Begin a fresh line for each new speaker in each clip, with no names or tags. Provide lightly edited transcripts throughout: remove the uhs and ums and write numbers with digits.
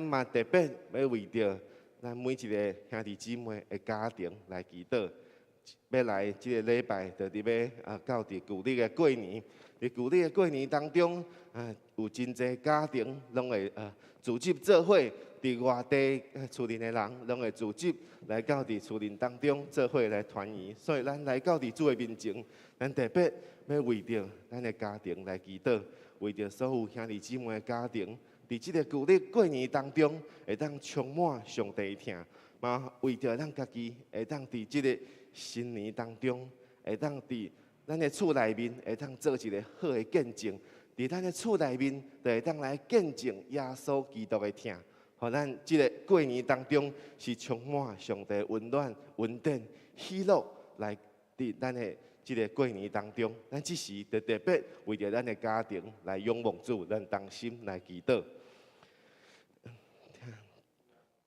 嘛特別欲為著咱每一个兄弟姊妹的家庭來祈禱。欲來這个禮拜就佇欲啊到佇舊曆的過年，佇舊曆的過年當中啊，有真濟家庭攏會啊組織做伙，佇外地厝內的人攏會組織來到佇厝內當中做伙來團圓。所以咱來到佇主的面前，咱特別欲為著咱的家庭來祈禱，為著所有兄弟姊妹的家庭。佇這个舊曆過年當中，會當充滿上帝疼，嘛為著咱家己會當佇這个新年當中，會當佇咱的厝內面會當做一个好的見證，佇咱的厝內面就會當來見證耶穌基督的疼，予咱這个過年當中是充滿上帝溫暖、恩典、喜樂來佇咱的這个過年當中，咱這時就特別為著咱的家庭來仰望主，咱同心來祈禱。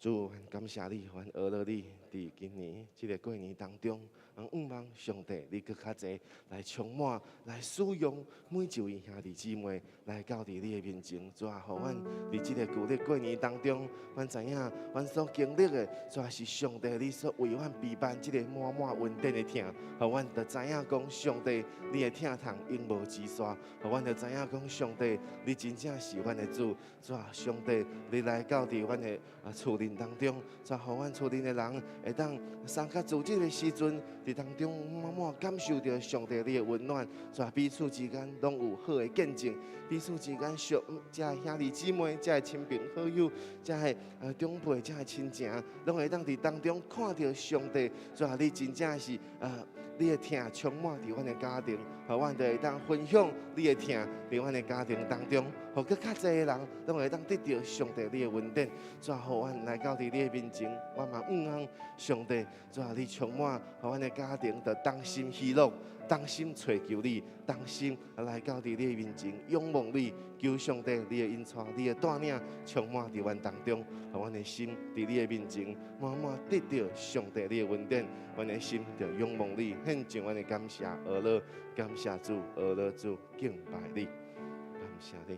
主，感謝你，阮阿樂你，佇今年這个過年當中，阮仰望上帝，你閣較濟來充滿、來使用每一位兄弟姊妹來到佇你的面前。主啊，予阮佇這个舊曆過年當中，阮知影阮所經歷的，主啊是上帝你所為阮備辦這个滿滿恩典的疼，予阮就知影講上帝你的疼痛永無止煞，予阮就知影講上帝你真正是阮的主。主啊，上帝你來到佇阮的啊厝內當中，主啊，予阮厝內的人會當三較組織的時陣，佇當中滿滿感受著上帝你的溫暖，主啊，彼此之間攏有好的見證，彼此之間相這兄弟姊妹、這親朋好友、這個長輩、這個親情，攏會當佇當中看著上帝，主啊，你真正是啊，你的疼充滿佇阮的家庭，予阮就會當分享你的疼佇阮的家庭當中，予閣較濟的人攏會當得著上帝你的恩典。主啊，予阮來到佇你的面前，我嘛仰望上帝，主啊，你充滿，予阮的家庭就同心喜樂，同心揣求你，同心來到佇你的面前，仰望你，求上帝你的引帶，你的帶領充滿佇阮當中，予阮的心佇你的面前滿滿得著上帝你的恩典，阮的心就仰望你，獻上阮的感謝，阿樂，感謝主，阿樂主，敬拜你，感謝你，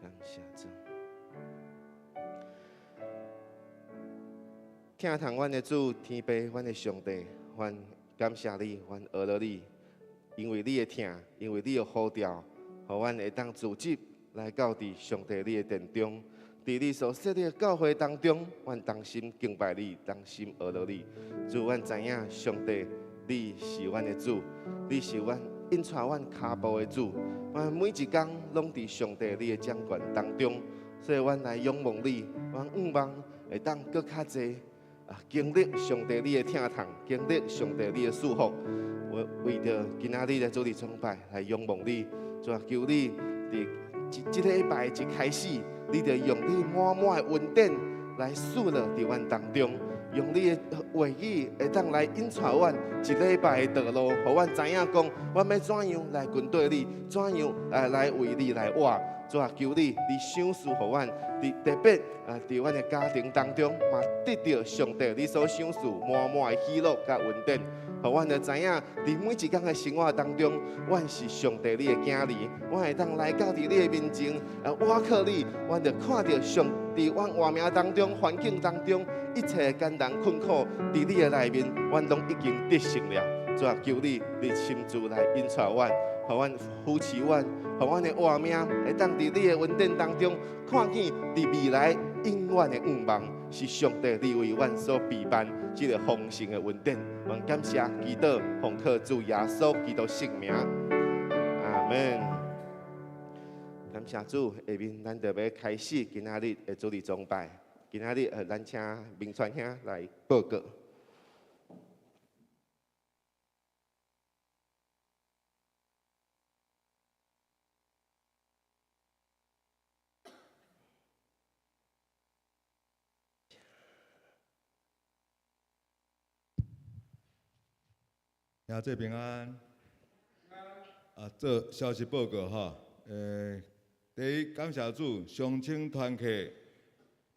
感謝主。疼痛阮的主，天父，阮的上帝，阮感謝你，阮阿樂你，因為你的疼，因為你的呼召，予阮會當組織來到佇上帝你的殿中，佇你所設立的教會當中，阮同心敬拜你，同心阿樂你。主，阮知影上帝，你是阮的主，你是阮引帶阮跤步的主，阮每一工攏佇上帝你的掌權當中，所以阮來仰望你，阮仰望會當閣較濟啊，經歷上帝你的疼痛，經歷上帝你的祝福。我為著今仔日來主日崇拜，來仰望你，主啊，求你佇這這禮拜一開始，你就用你滿滿的恩典來賜落佇阮當中，用你的話語會當來引帶阮一禮拜的道路，予阮知影講，阮欲怎樣來跟綴你，怎樣來為你來活。主啊，求你，你賞賜予阮，佇特別啊，佇阮的家庭當中，嘛得著上帝你所賞賜滿滿的喜樂佮恩典，予阮就知影，佇每一工的生活當中，阮是上帝你的囝兒，阮會當來到佇你的面前，啊，倚靠你，阮就看著上佇阮活命當中、環境當中一切的艱難困苦，佇你的內面，阮攏已經得勝了。主啊，求你，你親自來引帶阮，予阮扶持阮，予阮的活命會當佇你的恩典當中，看見佇未來永遠的願望，是上帝你為阮所備辦這个豐盛的恩典。阮感謝祈禱，奉靠主耶穌基督聖名，阿門。感謝主，下面咱就欲開始今仔日的主日崇拜。今仔日，咱請明傳兄來報告。
兄弟平安。啊，做消息報告吼。第一，感謝主，雙清團契，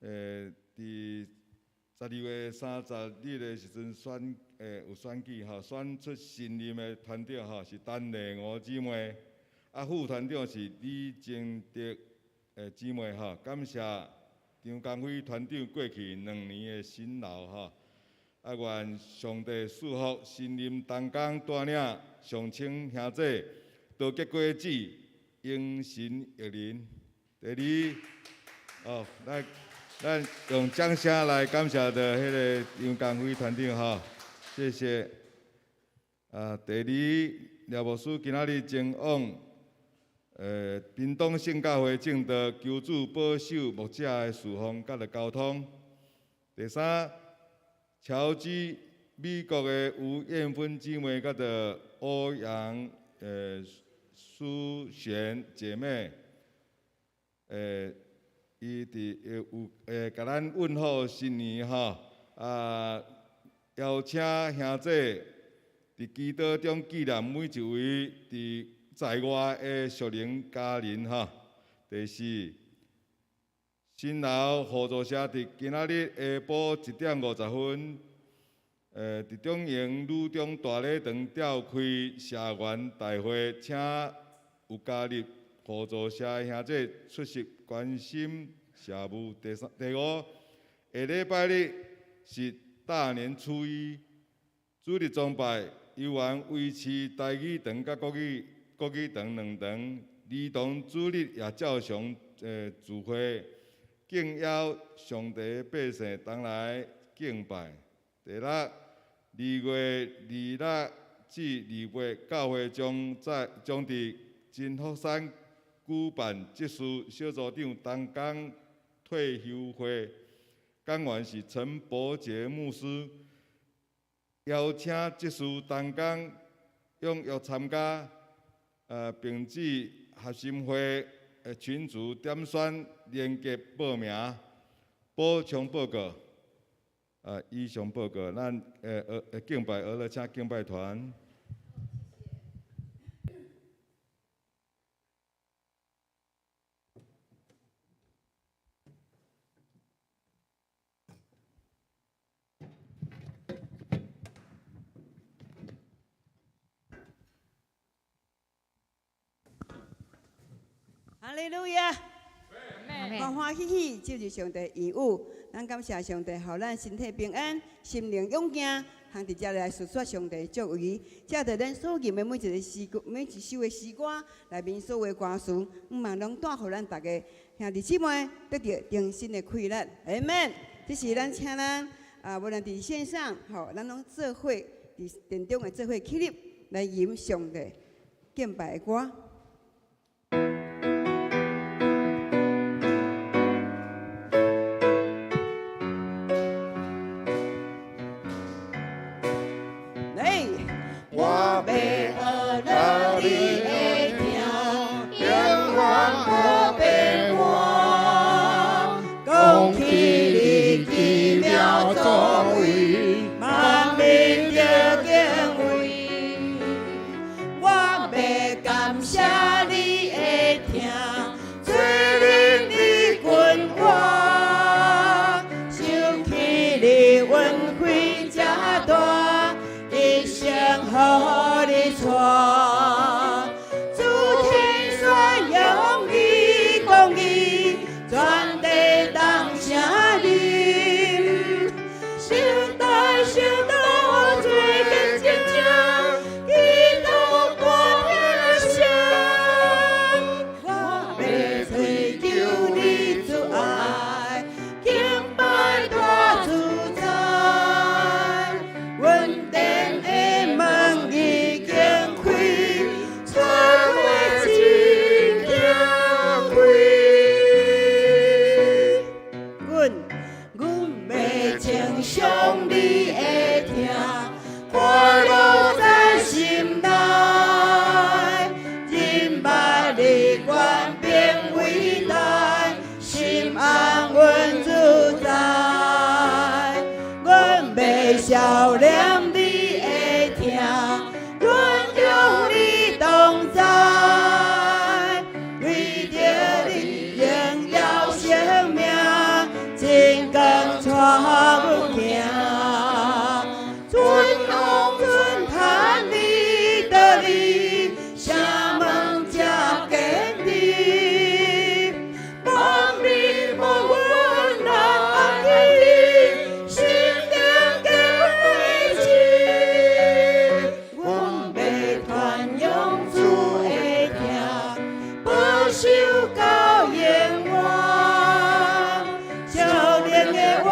佇12月30日的時陣選，有選舉吼，選出新任的團長吼，是陳麗娥姊妹，啊，副團長是李貞德姊妹吼，感謝。張江輝團長過去2年的辛勞吼。啊，願上帝賜福，新任同工帶領上清兄姊，多結果子，榮神益人。第二，哦，咱用掌聲來感謝著彼个張江輝團長吼，謝謝。啊，第二，廖牧師今仔日前往，屏東聖教會證道求主保守牧者的事奉佮著交通。第三，僑居美國的吳艷芬姊妹佮著歐陽淑璇姐妹，伊佇有共咱問候新年吼，啊，邀請兄姊佇祈禱中紀念每一位佇在外的屬靈家人吼。第四，新樓互助社佇今仔日下晡1點50分，佇中營女中大禮堂召開社員大會，請有加入互助社的兄弟出席關心社務。第三、第五，下禮拜日是大年初一，主日崇拜猶原維持台語堂佮國語堂兩堂，兒童主日也照常聚會。敬邀上帝百姓同來敬拜。第六，2月26至28，教會將佇真福山舉辦執事小組長同工退休會，講員是陳伯傑牧師，邀請執事同工踴躍參加，並至合心會群組點選連結報名。補充報告，以上報告，咱敬拜，學來請敬拜團。
哈利路亞！歡歡喜喜進入上帝言語，咱感謝上帝，予咱身體平安，心靈勇健，通佇遮來述說上帝作為。藉著咱所吟的每一个詩歌，每一首的詩歌，內面所有的歌詞，毋望攏帶予咱逐家兄弟姊妹得著重新的氣力。阿門。這是咱請咱啊，無論佇線上，吼，咱攏做伙佇殿中的做伙起立來吟上帝敬拜的歌。
我欲學著你的疼，永遠無變換。講起你奇妙作為，萬民著敬畏。我欲感謝你的疼，罪人你管我，受起你恩惠這大，一生予你帶。諸天宣揚你公義，全地同聲吟。世代世代做見證，基督大得勝。我欲追求你慈愛，敬拜大主宰。阮殿的門已經開，帶我真敬畏。阮欲稱頌你的疼，快樂在心內，認捌你權柄偉大，心安穩自在。阮欲笑臉你的疼，阮中你同在，為著你榮耀生命，真光帶阮行。尊王尊嘆你道理，城門這堅定。守到永遠。少年的活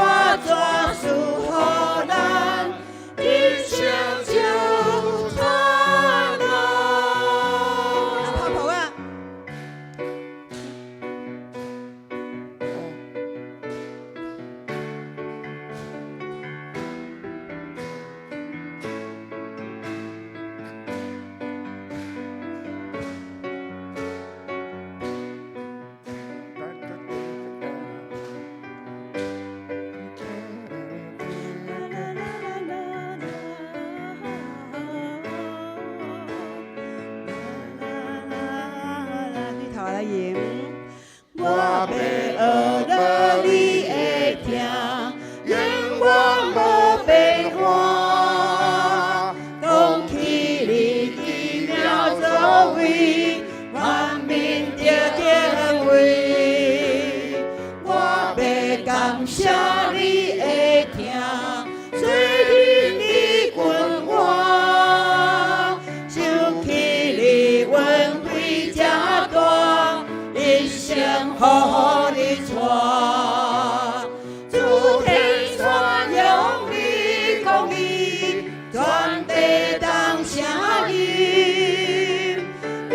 泉赐予咱，人生就灿烂。
拍噗仔。对头来吟。我欲学了你的疼，永远无变化。讲起你奇妙作为，万民得敬畏。我欲感谢你的疼，做恁的君王，想起你恩惠这大，一生予你带。诸天宣扬你公义，全地同声吟。历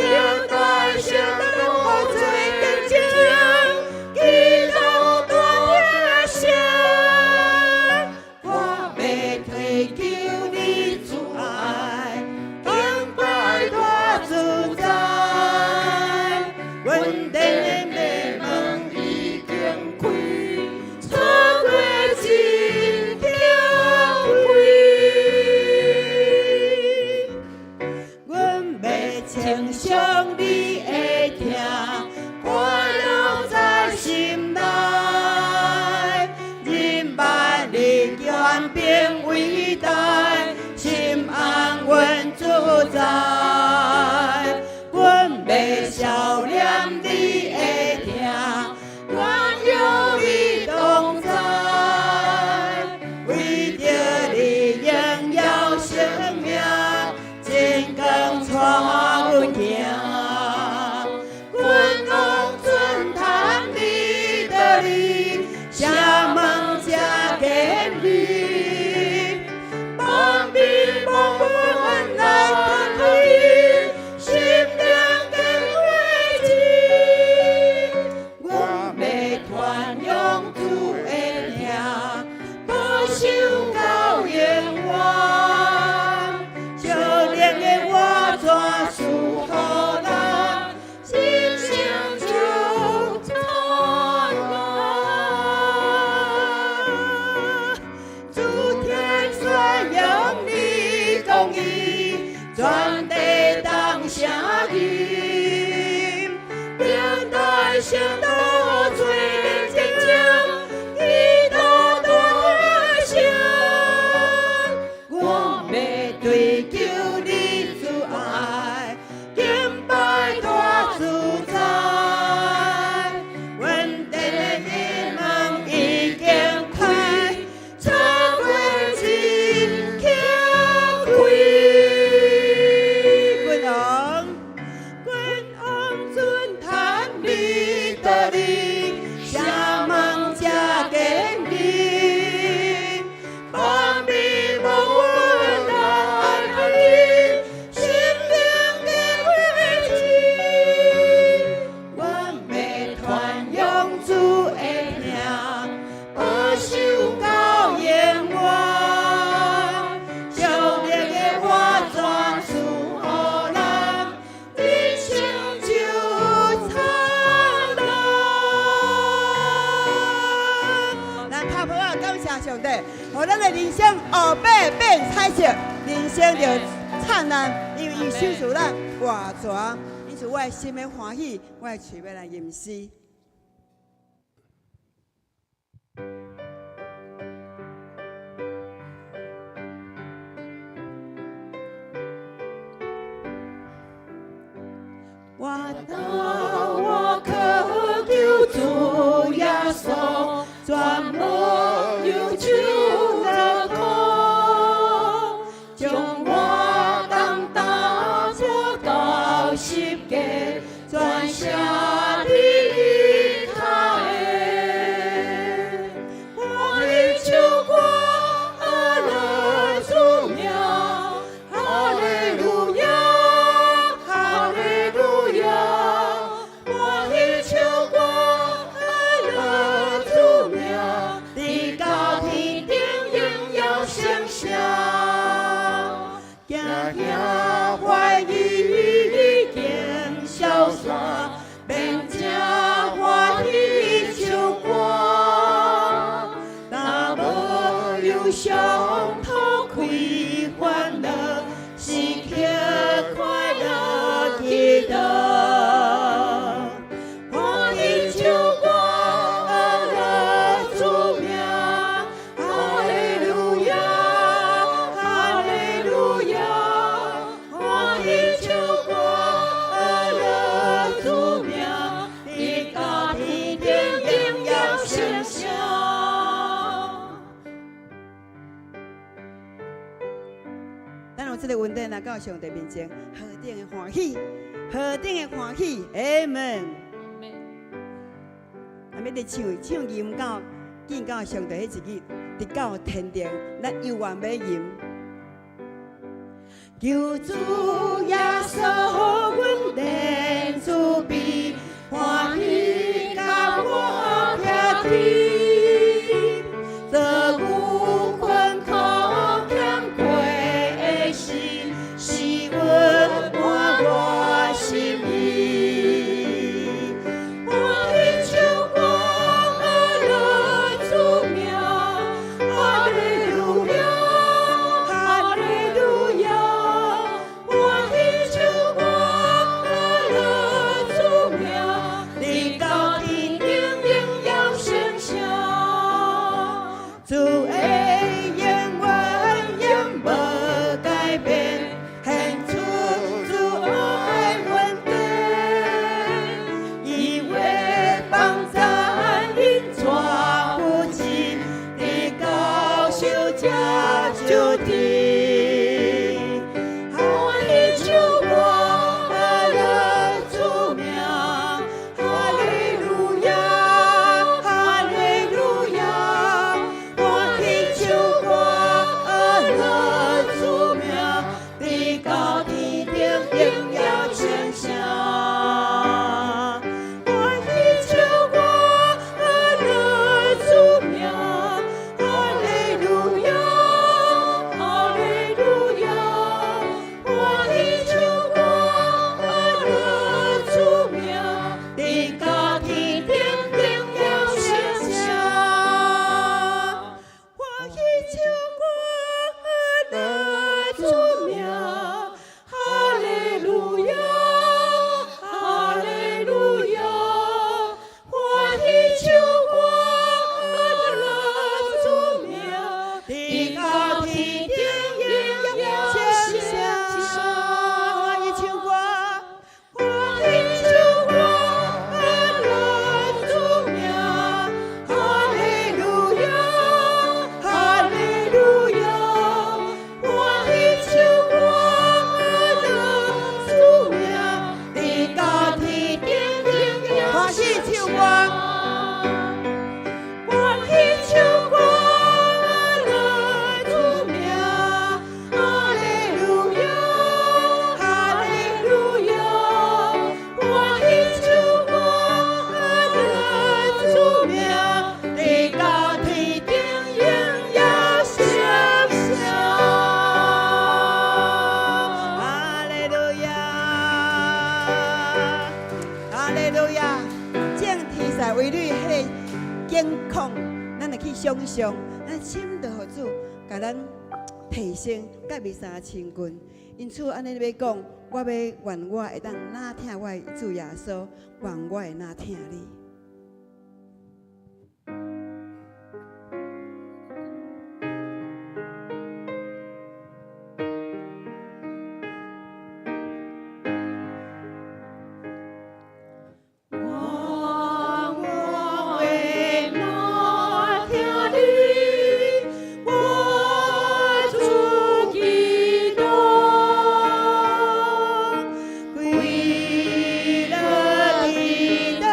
代圣徒做见证，基督大声。我欲追求你慈爱，敬拜大主宰。阮殿的门已经开，错过真珍贵。阮欲称颂你的疼，挂留在心内。忍万你权柄伟大，心安阮主宰。阮欲笑念你的疼，愿有你同在，为著你荣耀生命，真光带阮行。君王尊叹你道理，城门这坚立，万民蒙恩来开，心灵更为真。阮欲传扬主的名，保守到永远。少年的活泉赐予咱，人生就灿烂。诸天宣扬你公义，全地同声吟。历代圣徒做见证，基督大声。我欲追求你慈爱，敬拜大主宰。阮殿的门已经开，错过真可贵。君王，君王尊叹你道理，城门这坚立，万民蒙恩来开，心灵的慰藉。阮欲传扬主的名，保守到永远。少年的活泉赐予咱，人生就灿烂。咱拍噗仔感谢上帝，予咱的人生乌白变彩色，人生就灿烂，因为伊賞賜咱活泉。因此，我的心的歡喜，我的喙欲來吟詩。我到我渴求主耶穌，全無憂愁樂苦，將我擔擔做到十架，全捨
山，免正歡喜唱歌。若無憂傷脫開煩惱，時刻快樂祈禱。歡喜唱歌，樂主名，哈利路亞，哈利路亞。歡喜唱歌，樂主名，直到天頂榮耀聲聲。
咱有這个恩典來到上帝面前，何等的歡喜，何等的歡喜，阿門。啊，欲佇唱唱吟到見到上帝彼一日，直到天庭，咱猶原欲吟。求主耶穌，阮連慈悲，歡喜共我徛佇，做有困苦欠缺的時，使阮滿我心意。歡喜唱歌，樂主名，哈利路亞，哈利路亞。歡喜唱歌，樂主名，直到天頂榮耀聲聲。主的永遠永無改變，顯出主愛恩典。伊話幫贊因帶扶持，直到受這就天。歡喜唱歌，樂主名，哈利路亞，哈利路亞。歡喜唱歌，樂主名，直到天頂榮耀聲聲。歡喜唱歌，樂主名，哈利路亞，哈利路亞。歡喜唱歌，樂主名，直到天頂榮耀聲聲。歡喜唱歌，樂主名，哈利路亞，哈利路亞。歡喜唱歌，樂主名，直到天頂榮耀聲聲。歡喜唱歌，歡喜唱歌，樂主名，哈利路亞，哈利路亞。歡喜唱歌，樂主名，直到天頂榮耀歡喜唱歌，歡喜唱歌，樂主名，哈利路亞，哈利路亞。歡喜唱歌，樂主名，直到天頂榮耀聲聲。哈利路亞，哈利路亞。眾天使為你彼个景況，咱會去想象，咱心就予主共咱提升，佮彌撒親近。因此，按呢欲講，我欲願我會當若疼我的主耶穌，願我會若疼你。
願我會若疼你，我主基督，歸樂祈禱。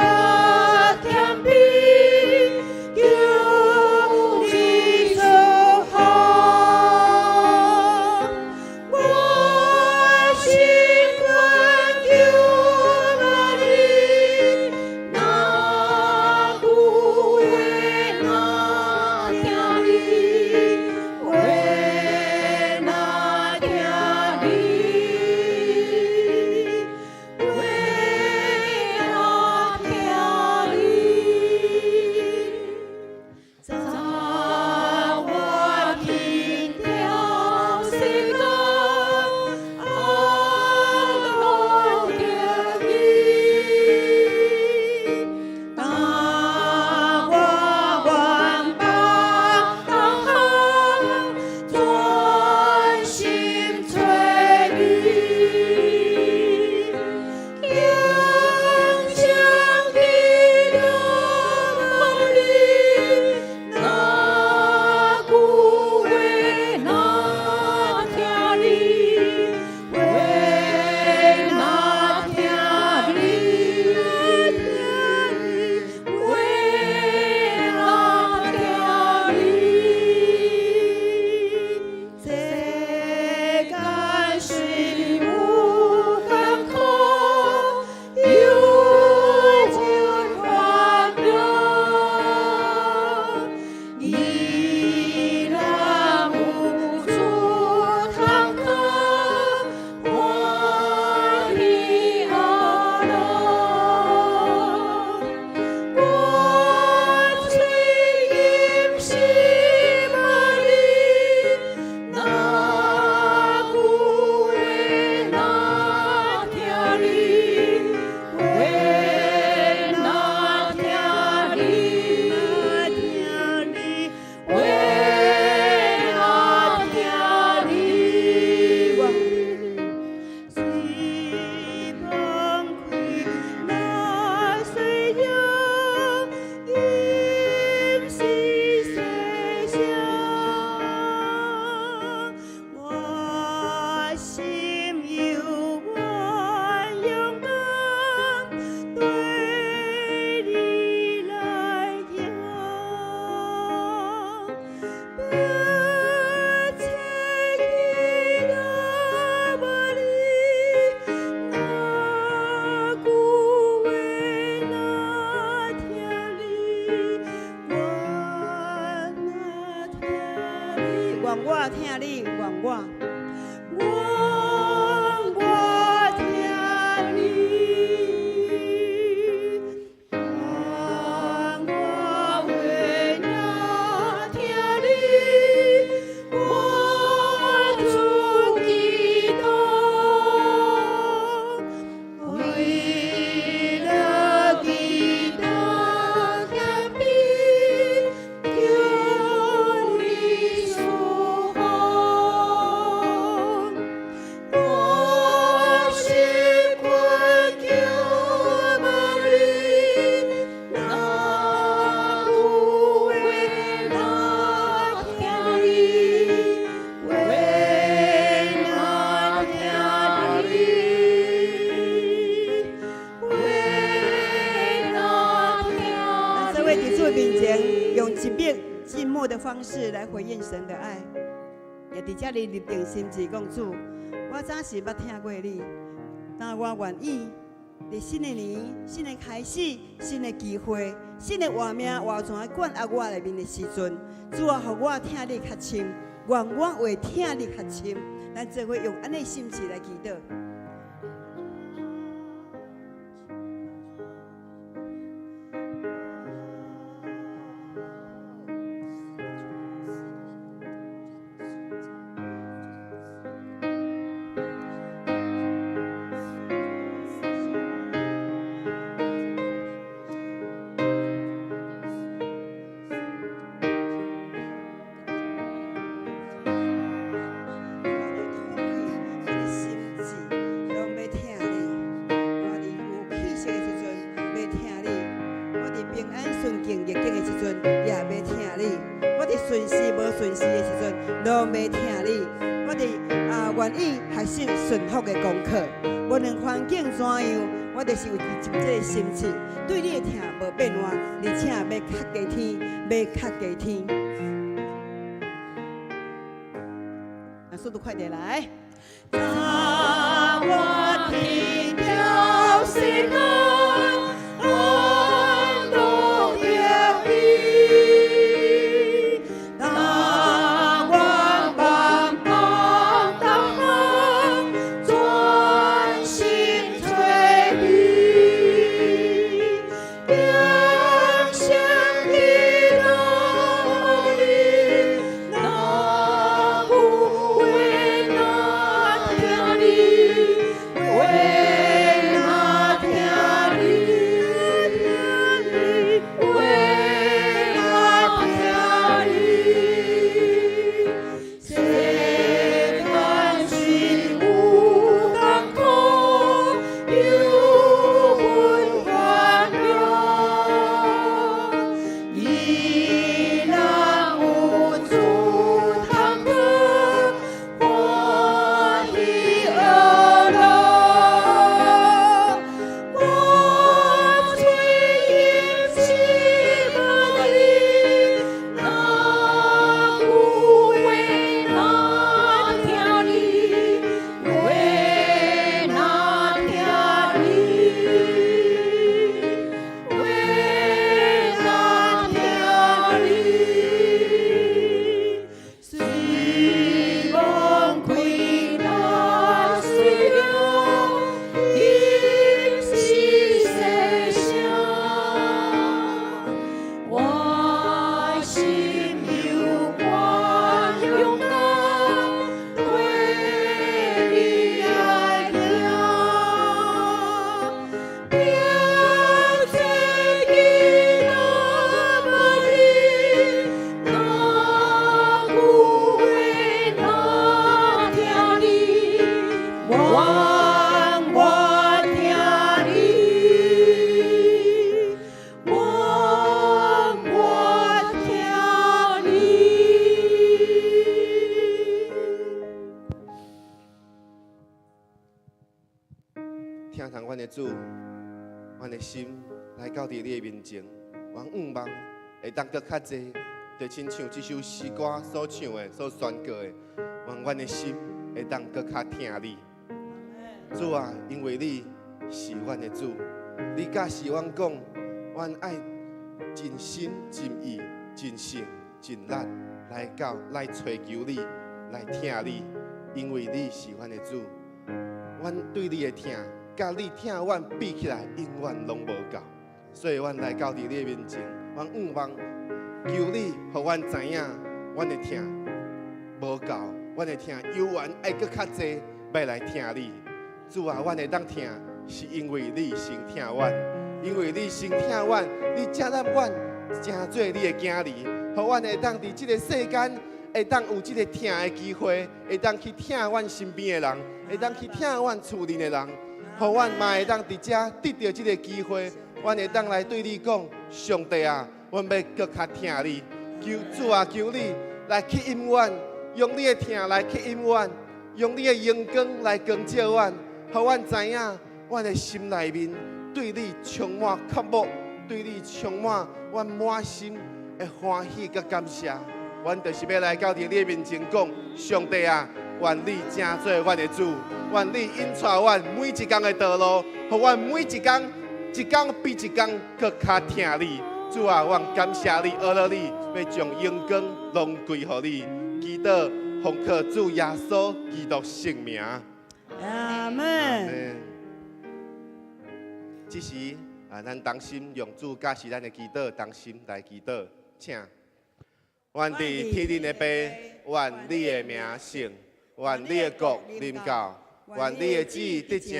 疼你，願我，願我疼你，願我話若疼你，我主基督，為了基督謙卑，求你賜福。我心懇求問你，若有話若疼你，話若疼你，話若疼。咱這位佇主面前，用靜默靜默的方式來回應神的愛，也佇這裡立定心志，講主，我早是捌疼過你，但我願意佇新的年、新的開始、新的機會、新的活命活泉灌入我內面的時陣，主啊，予我疼你較深，願我會疼你較深。咱做伙用按呢心志來祈禱。我的心志攏欲疼你，我佇有氣息的時陣欲疼你，我佇平安順境逆境的時陣也欲疼你，我佇順時無順時的時陣攏欲疼你，我佇願意學習順服的功課，無論環境怎樣，我就是有這個心志，對你的疼無變換，而且欲較加添，欲較加添。那速度快點來。當我聽著世間安樂得意，但願萬邦同行，專心揣你，平生祈禱你，若有話若疼你，話若疼你，話若疼你，世間是有艱苦，有分煩惱，伊若有主通靠，歡喜樂樂。我喙殷切問你，若有話若疼你，話若疼你，話若疼你，雖望開若雖了，應是細聲。我心猶原勇敢，對你愛行。憑這祈禱問你，若有話若疼你，願我疼你，願我疼你。
疼痛阮的主，阮的心來到佇你的面前，阮向望會當閣較濟，就親像這首詩歌所唱的、所宣告的，願阮的心會當閣較疼你。主啊，因為你是阮的主，你教示阮講，阮愛盡心、盡意、盡性、盡力來到來揣求你。來疼你，因為你是阮的主。阮對你的疼，佮你疼阮比起來，永遠攏無夠。所以，阮來到佇你的面前，阮向望求你，予阮知影，阮的疼無夠，阮的疼猶原愛閣較濟，欲來疼你。主啊，阮會當疼，是因為你先疼阮，因為你先疼阮，你接納阮，成做你的囝兒，予阮會當佇這個世間，會當有這個疼的機會，會當去疼阮身邊的人，會當去疼阮厝裡的人，予阮嘛會當佇遮得著這個機會，阮會當來對你講，上帝啊，阮欲閣較疼你，求主啊，求你來吸引阮，用你的疼來吸引阮，用你的榮光來光照阮。予阮知影，阮的心內面對你充滿渴慕，對你充滿阮滿心的歡喜佮感謝。阮就是欲來到佇你的面前講，上帝啊，願你成做阮的主，願你引帶阮每一工的道路，予阮每一工一工比一工閣較疼你。主啊，阮感謝你，阿羅你，欲將榮光攏歸予你。祈禱奉靠主耶穌基督聖名。
阿門。
這時啊，咱同心用主教示咱的祈禱，同心來祈禱，請。願佇天頂的父，願你的名聖，願你的國臨到，願你的旨意得成，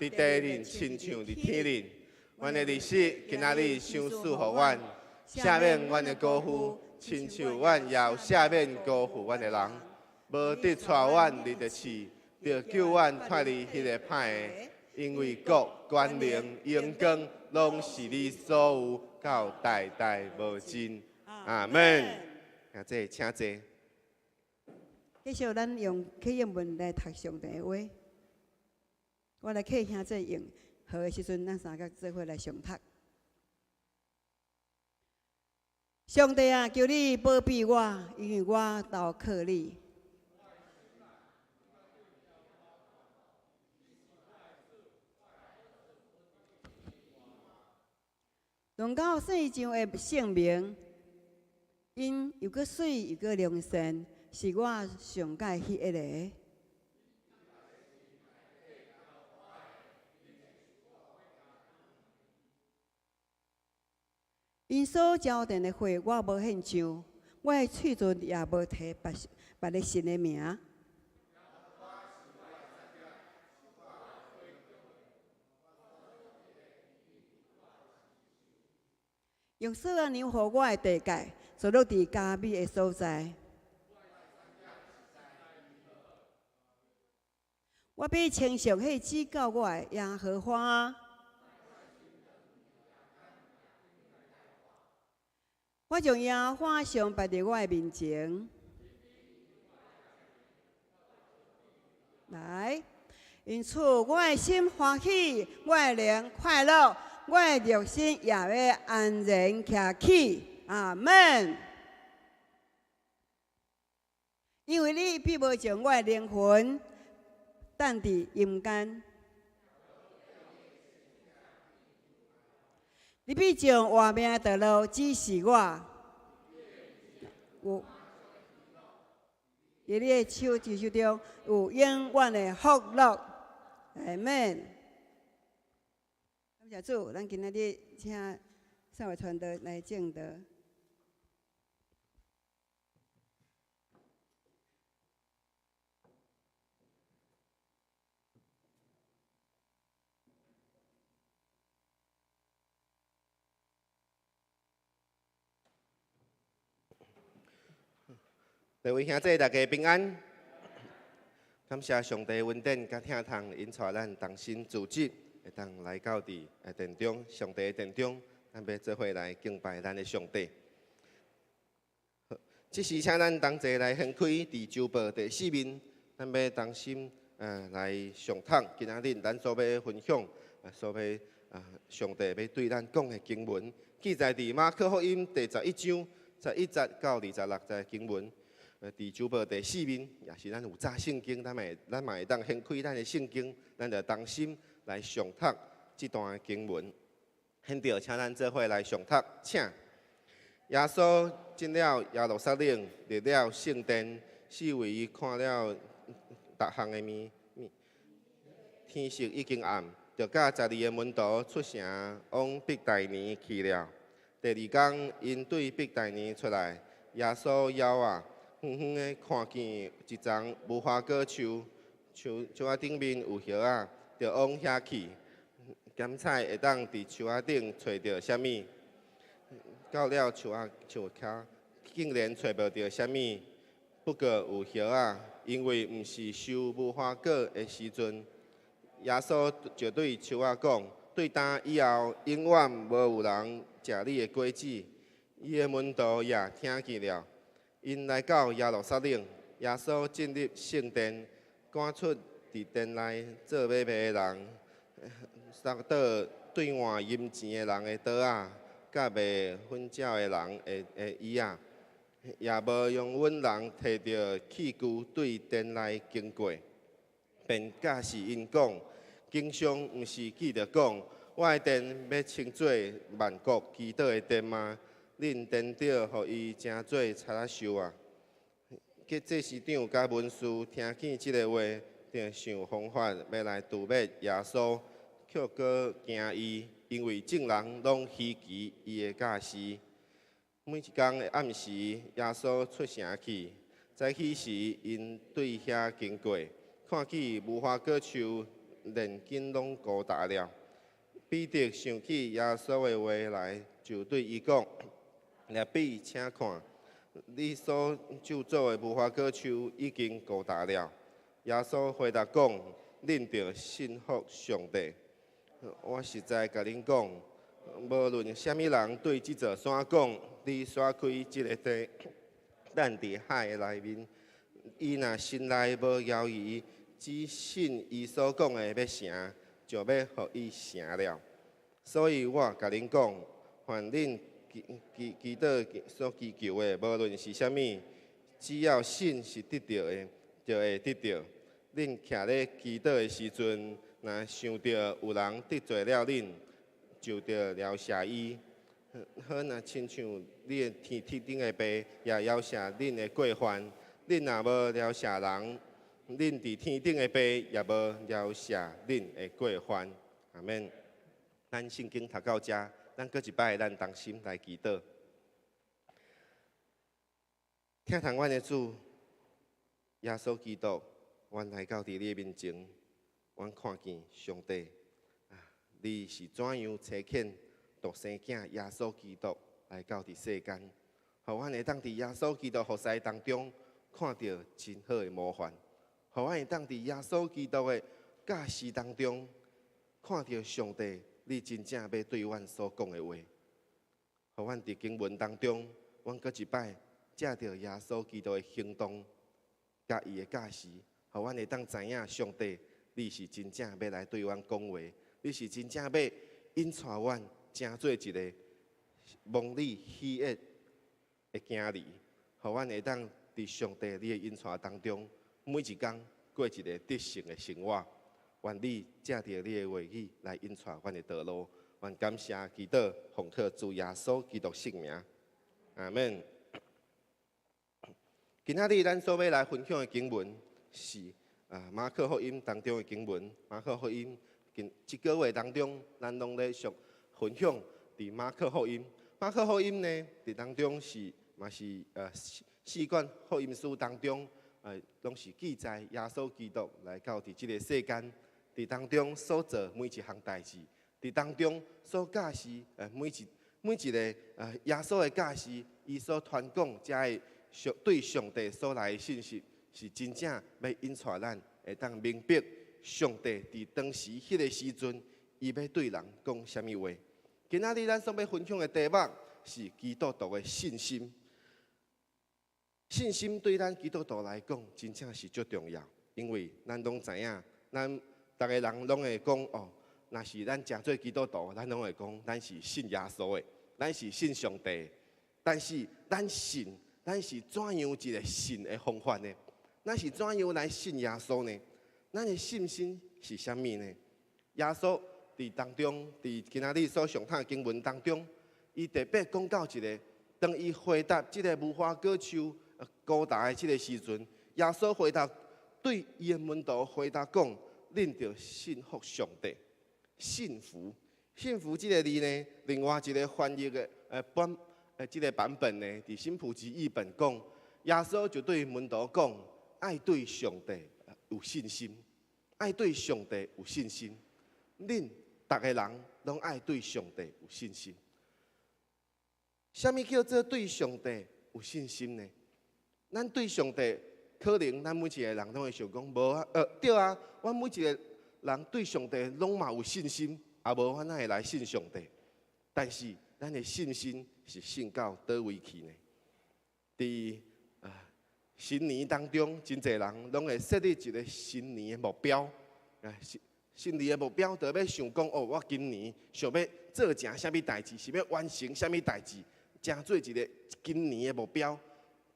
佇地面親像佇天頂。阮的日食今仔日賞賜予阮，赦免阮的過負，親像阮也有赦免辜負阮的人。無得帶阮入著試，著救阮脫離彼个歹的，因為國、權能、榮光，攏是你所有，到代代無盡。阿門。兄弟，請坐。
繼續，咱用啟應文來讀上帝的話。我來啟兄弟用好的時陣，咱三個做伙來誦讀。上帝啊，求你保庇我，因為我投靠你。論到聖像的聖名，𪜶又閣媠又閣良善，是我上佮意彼个。𪜶所澆奠的血，我無獻上；我的喙唇也無提別別个神的名。用錫安量予我的地界，坐落佇佳美的所在。我欲稱頌彼指教我的耶和華。我將耶和華常擺佇我的面前。來，因此我的心歡喜，我的靈快樂。我的肉身也欲安然徛起，阿門。因為你必無將我的靈魂擲佇陰間，你必將活命的道路指示我。有，佇你的手之手中有永遠的福樂，阿門。感謝主，咱今仔日請三位傳道來證道。
各位兄弟，大家平安。感謝上帝恩典佮疼痛，引帶咱同心組織，會當來到佇殿中，上帝的殿中，咱欲做伙來敬拜咱的上帝。這時，請咱同齊來掀開佇周報第四面，咱欲同心來誦讀今仔日咱所欲分享，所欲上帝欲對咱講的經文，記載佇馬可福音第十一章十一節到26節經文。佇周報第四面，也是咱有紮聖經，咱嘛會當掀開咱的聖經，咱就同心來誦讀這段經文。現在，請咱做伙來誦讀，請。耶穌進了耶路撒冷，入了聖殿，四圍看了逐項的物，天色已經暗，就佮十二个門徒出城往伯大尼去了。第二工，𪜶對伯大尼出來，耶穌枵仔，遠遠的看見一叢無花果樹，樹樹仔頂面有葉仔，就往遐去，檢採會當佇樹仔頂揣著啥物。到了樹仔樹跤，竟然揣無著啥物，不過有葉仔，因為毋是收無花果的時陣。耶穌就對樹仔講：對今以後，永遠無有人食你的果子。伊的門徒也聽見了，𪜶來到耶路撒冷，耶穌進入聖殿，趕出佇殿內做買賣的人，捒倒兌換銀錢的人的桌仔，佮賣粉鳥的人的椅仔，也無容允人提著器具對殿內經過，便教示𪜶講：經上毋是記著講，我的殿欲稱做萬國祈禱的殿嗎？恁顛倒，予伊成做賊仔岫啊！祭司長佮文士聽見這个話，就想方法欲來誅滅耶穌，卻閣驚伊，因為眾人攏稀奇伊的教示。每一工的暗時，耶穌出城去，早起時，𪜶對遐經過，看見無花果樹連根攏枯焦了。彼得想起耶穌的話來，就對伊講：拉比，請看，你所咒詛的無花果樹已經枯焦了。耶穌回答講：恁著信服上帝。我實在共恁講，無論啥物人對這座山講，你徙開這个地，擲佇海的內面，伊若心內無猶豫，只信伊所講的欲成，就欲予伊成了。所以我共恁講，凡恁祈祈禱所祈求的，無論是啥物，只要信是得著的，就會得著。恁徛咧祈禱的時陣，若想著有人得罪了恁，就著饒赦伊。好若親像你的天天頂的爸，也饒赦恁的過犯。恁若無饒赦人，恁佇天頂的爸也無饒赦恁的過犯。阿們。咱聖經讀到遮，咱閣一擺，咱同心來祈禱。疼痛阮的主耶穌基督，阮來到佇你的面前，阮看見上帝啊，你是怎樣差遣獨生囝耶穌基督來到佇世間，予阮會當佇耶穌基督服侍當中看著真好的模範，予阮會當佇耶穌基督的教示當中看著上帝，你真正欲對阮所講的話，予阮佇經文當中，阮閣一擺藉著耶穌基督的行動，佮伊的教示，予阮會當知影上帝，你是真正欲來對阮講話，你是真正欲引帶阮成做一个蒙你喜悅的囝兒，予阮會當佇上帝你的引帶當中，每一工過一个得勝的生活。願你藉著你的話語來引帶阮的道路，阮感謝祈禱，奉靠主耶穌基督聖名，阿們。今仔日咱所欲來分享的經文是啊馬可福音當中的經文。馬可福音近這個月當中，咱攏咧上分享佇馬可福音。馬可福音呢，佇當中是嘛是四卷福音書當中，攏是記載耶穌基督來到佇這个世間。佇當中所做每一項代誌，佇當中所教示，每一个耶穌的教示，伊所傳講遮的上對上帝所來的信息，是真正欲引帶咱會當明白上帝佇當時彼个時陣，伊欲對人講啥物話。今仔日咱所欲分享的題目是基督徒的信心。信心對咱基督徒來講，真正是足重要，因為咱攏知影，咱逐个人攏會講哦，若是咱誠做基督徒，咱攏會講咱是信耶穌的，咱是信上帝。但是咱信，咱是怎樣一个信的方法呢？咱是怎樣來信耶穌呢？咱的信心是啥物呢？耶穌佇當中，佇今仔日所上讀的經文當中，伊特別講到一个，當伊回答這个無花果樹枯焦的這个時陣，耶穌回答對伊的門徒回答講：恁著信服上帝，信服。信服這個字呢，另外一個翻譯的版這個版本呢，佇新普濟譯本講，耶穌就對門徒講：愛對上帝有信心，愛對上帝有信心。恁逐个人攏愛對上帝有信心。啥物叫做對上帝有信心呢？咱對上帝，可能咱每一個人攏會想講，無啊，對啊，阮每一個人對上帝攏嘛有信心，啊無阮哪會來信上帝？但是咱的信心是信到佗位去呢？佇新年當中，真濟人攏會設立一個新年的目標，啊，新年的目標，就欲想講哦，我今年想欲做成啥物代誌，是欲完成啥物代誌，成做一個今年的目標。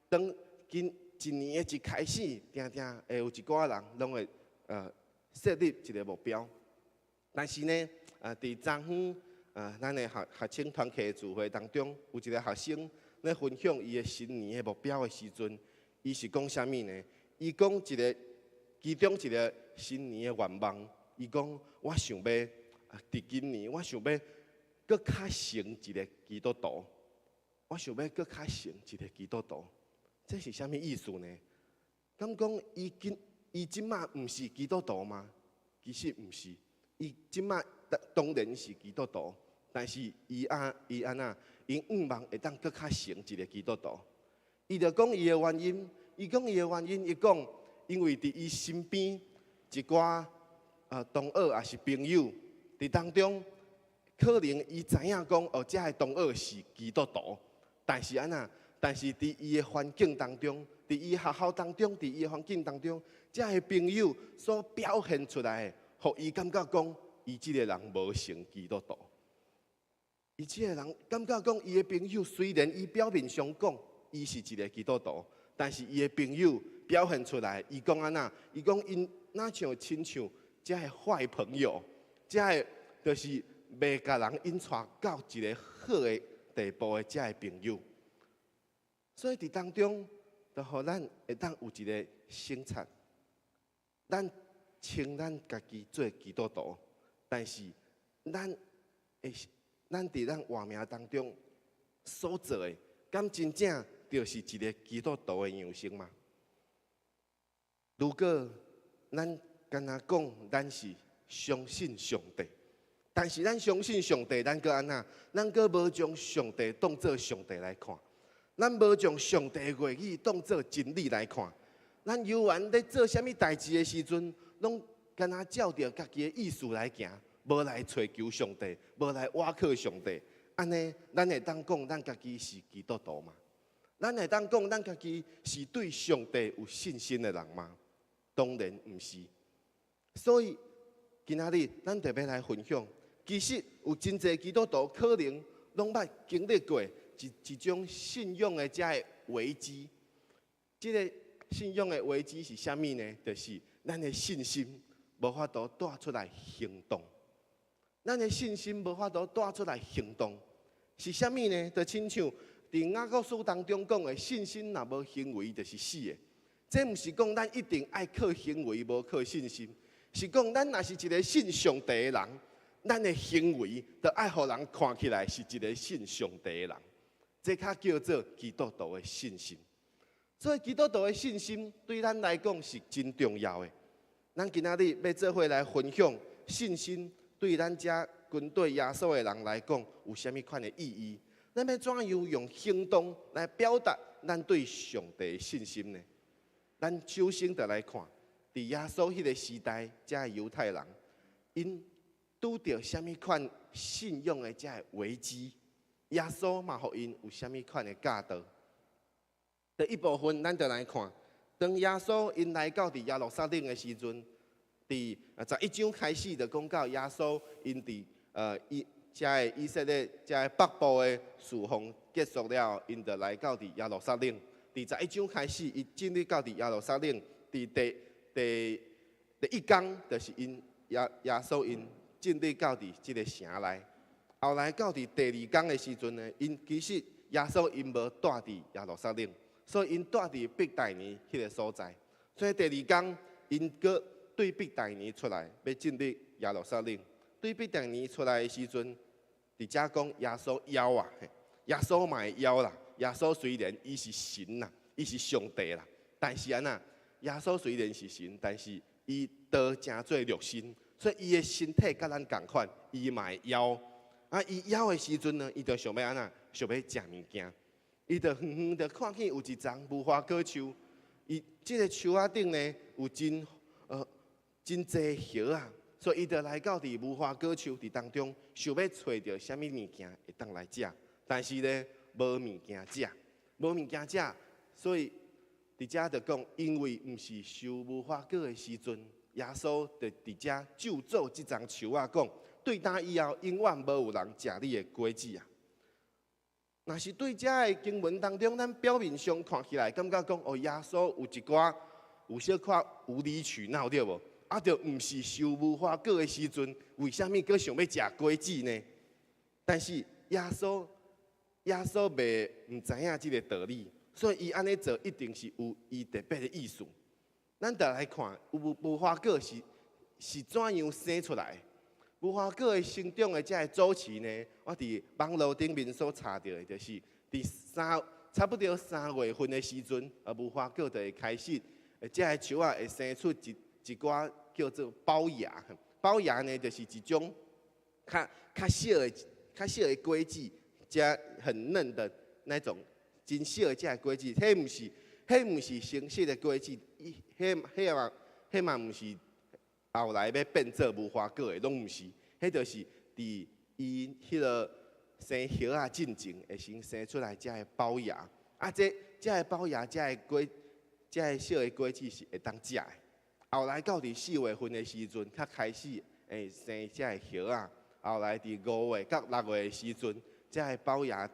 當今一年的一開始，定定會有一寡人攏會設立一個目標。但是呢，佇昨昏咱的學學生團契聚會當中，有一個學生咧分享伊的新年的目標的時陣，伊是講啥物呢？伊講一個其中一個新年的願望，伊講我想欲佇今年，我想欲閣較成一個基督徒，我想欲閣較成一個基督徒，這是啥物意思呢？敢講伊今伊這馬毋是基督徒嗎？其實毋是，伊這馬當然是基督徒，但是伊啊伊按怎？伊向望會當閣較成一個基督徒。伊就講伊的原因，伊講伊的原因，伊講因為佇伊身邊一寡同學抑是朋友佇當中，可能伊知影講哦，這个同學是基督徒，但是按怎？但是佇伊的環境當中，佇伊學校當中，佇伊的環境當中，這个朋友所表現出來的，予伊感覺講，伊這个人無成基督徒。伊這个人感覺講，伊的朋友雖然伊表面上講伊是一個基督徒，但是伊的朋友表現出來，伊講按怎？伊講𪜶若像親像這个壞朋友，這个就是袂共人引帶到一個好的地步的這个朋友。所以佇當中，就予咱會當有一個省察，咱稱咱家己做基督徒，但是咱會咱佇咱活命當中所做的，敢真正就是一個基督徒的樣式嗎？如果咱干焦講咱是相信上帝，但是咱相信上帝，咱閣按怎？咱閣無將上帝當做上帝來看，咱無將上帝的話語當做真理來看，咱猶原咧做啥物代誌的時陣，攏干焦照著家己的意思來行，無來揣求上帝，無來倚靠上帝，按呢，咱會當講咱家己是基督徒嗎？咱會當講咱家己是對上帝有信心的人嗎？當然毋是。所以今仔日咱特別來分享，其實有真濟基督徒可能攏捌經歷過一一種信仰的這个危機。這个信仰的危機是啥物呢？就是咱的信心無法度帶出來行動。咱的信心無法度帶出來行動，是啥物呢？就親像佇雅各書當中講的，信心若無行為，就是死的。這毋是講咱一定愛靠行為，無靠信心，是講咱若是一個信上帝的人，咱的行為就愛予人看起來是一個信上帝的人。這較叫做基督徒的信心。所以基督徒的信心對咱來講是真重要的。咱今仔日欲做伙來分享信心對咱這跟隨耶穌的人來講有啥物款的意義？咱欲怎樣用行動來表達咱對上帝的信心呢？咱首先就來看，佇耶穌彼个時代，這个猶太人，𪜶拄著啥物款信仰的這个危機？耶穌嘛，予𪜶有啥物款的教導？第一部分，咱就來看，當耶穌𪜶來到佇耶路撒冷的時陣，佇11章開始就講到耶穌𪜶佇以這个以色列這个北部的事奉結束了，𪜶就來到佇耶路撒冷。佇十一章開始，伊進入到佇耶路撒冷，佇第第第一工，就是𪜶耶耶穌𪜶進入到佇這个城內。後來到佇第二工的時陣呢，𪜶其實耶穌𪜶無蹛佇耶路撒冷，所以𪜶蹛佇伯大尼彼个所在。所以第二工，𪜶閣對伯大尼出來，欲進入耶路撒冷。對伯大尼出來的時陣，佇遮講耶穌枵啊，耶穌嘛會枵啦。耶穌雖然伊是神啦，伊是上帝啦，但是按怎？耶穌雖然是神，但是伊道成做肉身，所以伊的身體佮咱仝款，伊嘛會枵。啊，伊枵的時陣呢，伊就想欲按怎？想欲食物件。伊就遠遠就看見有一叢無花果樹，伊這个樹仔頂呢有真濟葉仔，所以伊就來到佇無花果樹佇當中，想欲揣著啥物物件會當來食，但是呢無物件食，無物件食，所以佇遮就講，因為毋是收無花果的時陣，耶穌就佇遮咒詛這叢樹仔講，對今以後永遠無有人食你的果子啊！若是對遮的經文當中，咱表面上看起來，感覺講哦，耶穌有一寡有小可無理取鬧對無？啊，著毋是收無花果的時陣，為啥物閣想欲食果子呢？但是耶穌袂毋知影這个道理，所以伊按呢做一定是有伊特別的意思。咱著來看，無花果是怎樣生出來？無花果的生長的這个周期呢？我佇網路頂面所查著的，就是佇差不多3月份的時陣，無花果就會開始，這个樹仔會生出一寡叫做苞芽。苞芽呢，就是一種較小的果子，這很嫩的那種，真小的這个果子，彼毋是成熟的果子，彼嘛毋是後來欲變做無花果的，攏毋是，彼就是佇伊彼个生葉仔進前，會先生出來這个苞芽。啊，這个苞芽，這个小的果子是會當食的。後來到佇4月份的時陣，較開始會生這个葉仔。後來佇5月佮6月的時陣，這个苞芽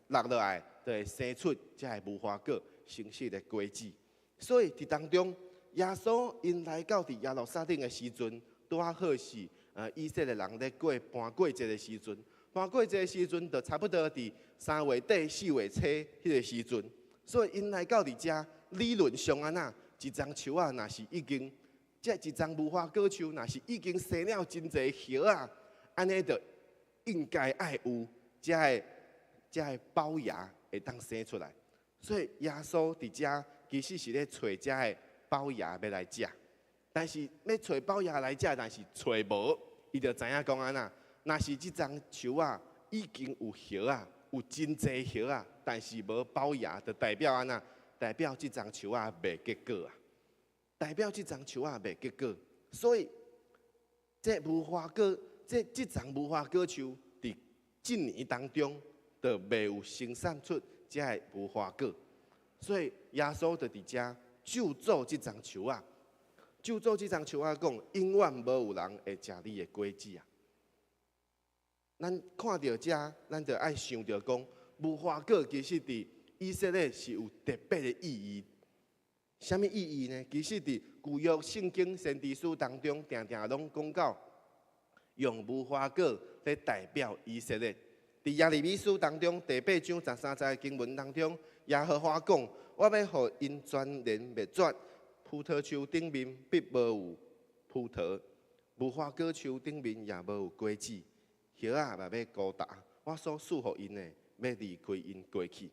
落落來，就會生出這个無花果成熟的果子。所以佇當中，耶穌𪜶來到佇耶路撒冷的時陣，拄仔好是以色列人咧過盤過節的時陣。盤過節的時陣，就差不多佇3月底4月初彼个時陣。所以𪜶來到佇遮，理論上按怎？一叢樹仔若是已經，這一叢無花果樹若是已經生了真濟葉仔，按呢就應該愛有這个苞芽會當生出來。所以耶穌佇遮其實是咧揣這个苞芽欲來食，但是欲揣苞芽來食，但是揣無，伊就知影講按怎？若是這叢樹仔已經有葉仔，有真濟葉仔，但是無苞芽，就代表按怎？代表這叢樹仔袂結果啊！代表這叢樹仔袂結果，所以這無花果，這叢無花果樹佇這年當中，就袂有生產出這个無花果，所以耶穌就佇遮咒詛這叢樹仔，咒詛這叢樹仔講，永遠無有人會食你的果子啊！咱看著遮，咱就愛想著講，無花果其實佇以色列是有特別的意義。啥物意義呢？其實佇舊約聖經先知書當中，定定攏講到用無花果來代表以色列。佇耶利米書當中第八章13節的經文當中，耶和華講：我欲予𪜶全然滅絕，葡萄樹頂面必無有葡萄，無花果樹頂面也無有果子，葉仔嘛欲枯焦。我所賜予𪜶的，欲離開𪜶過去。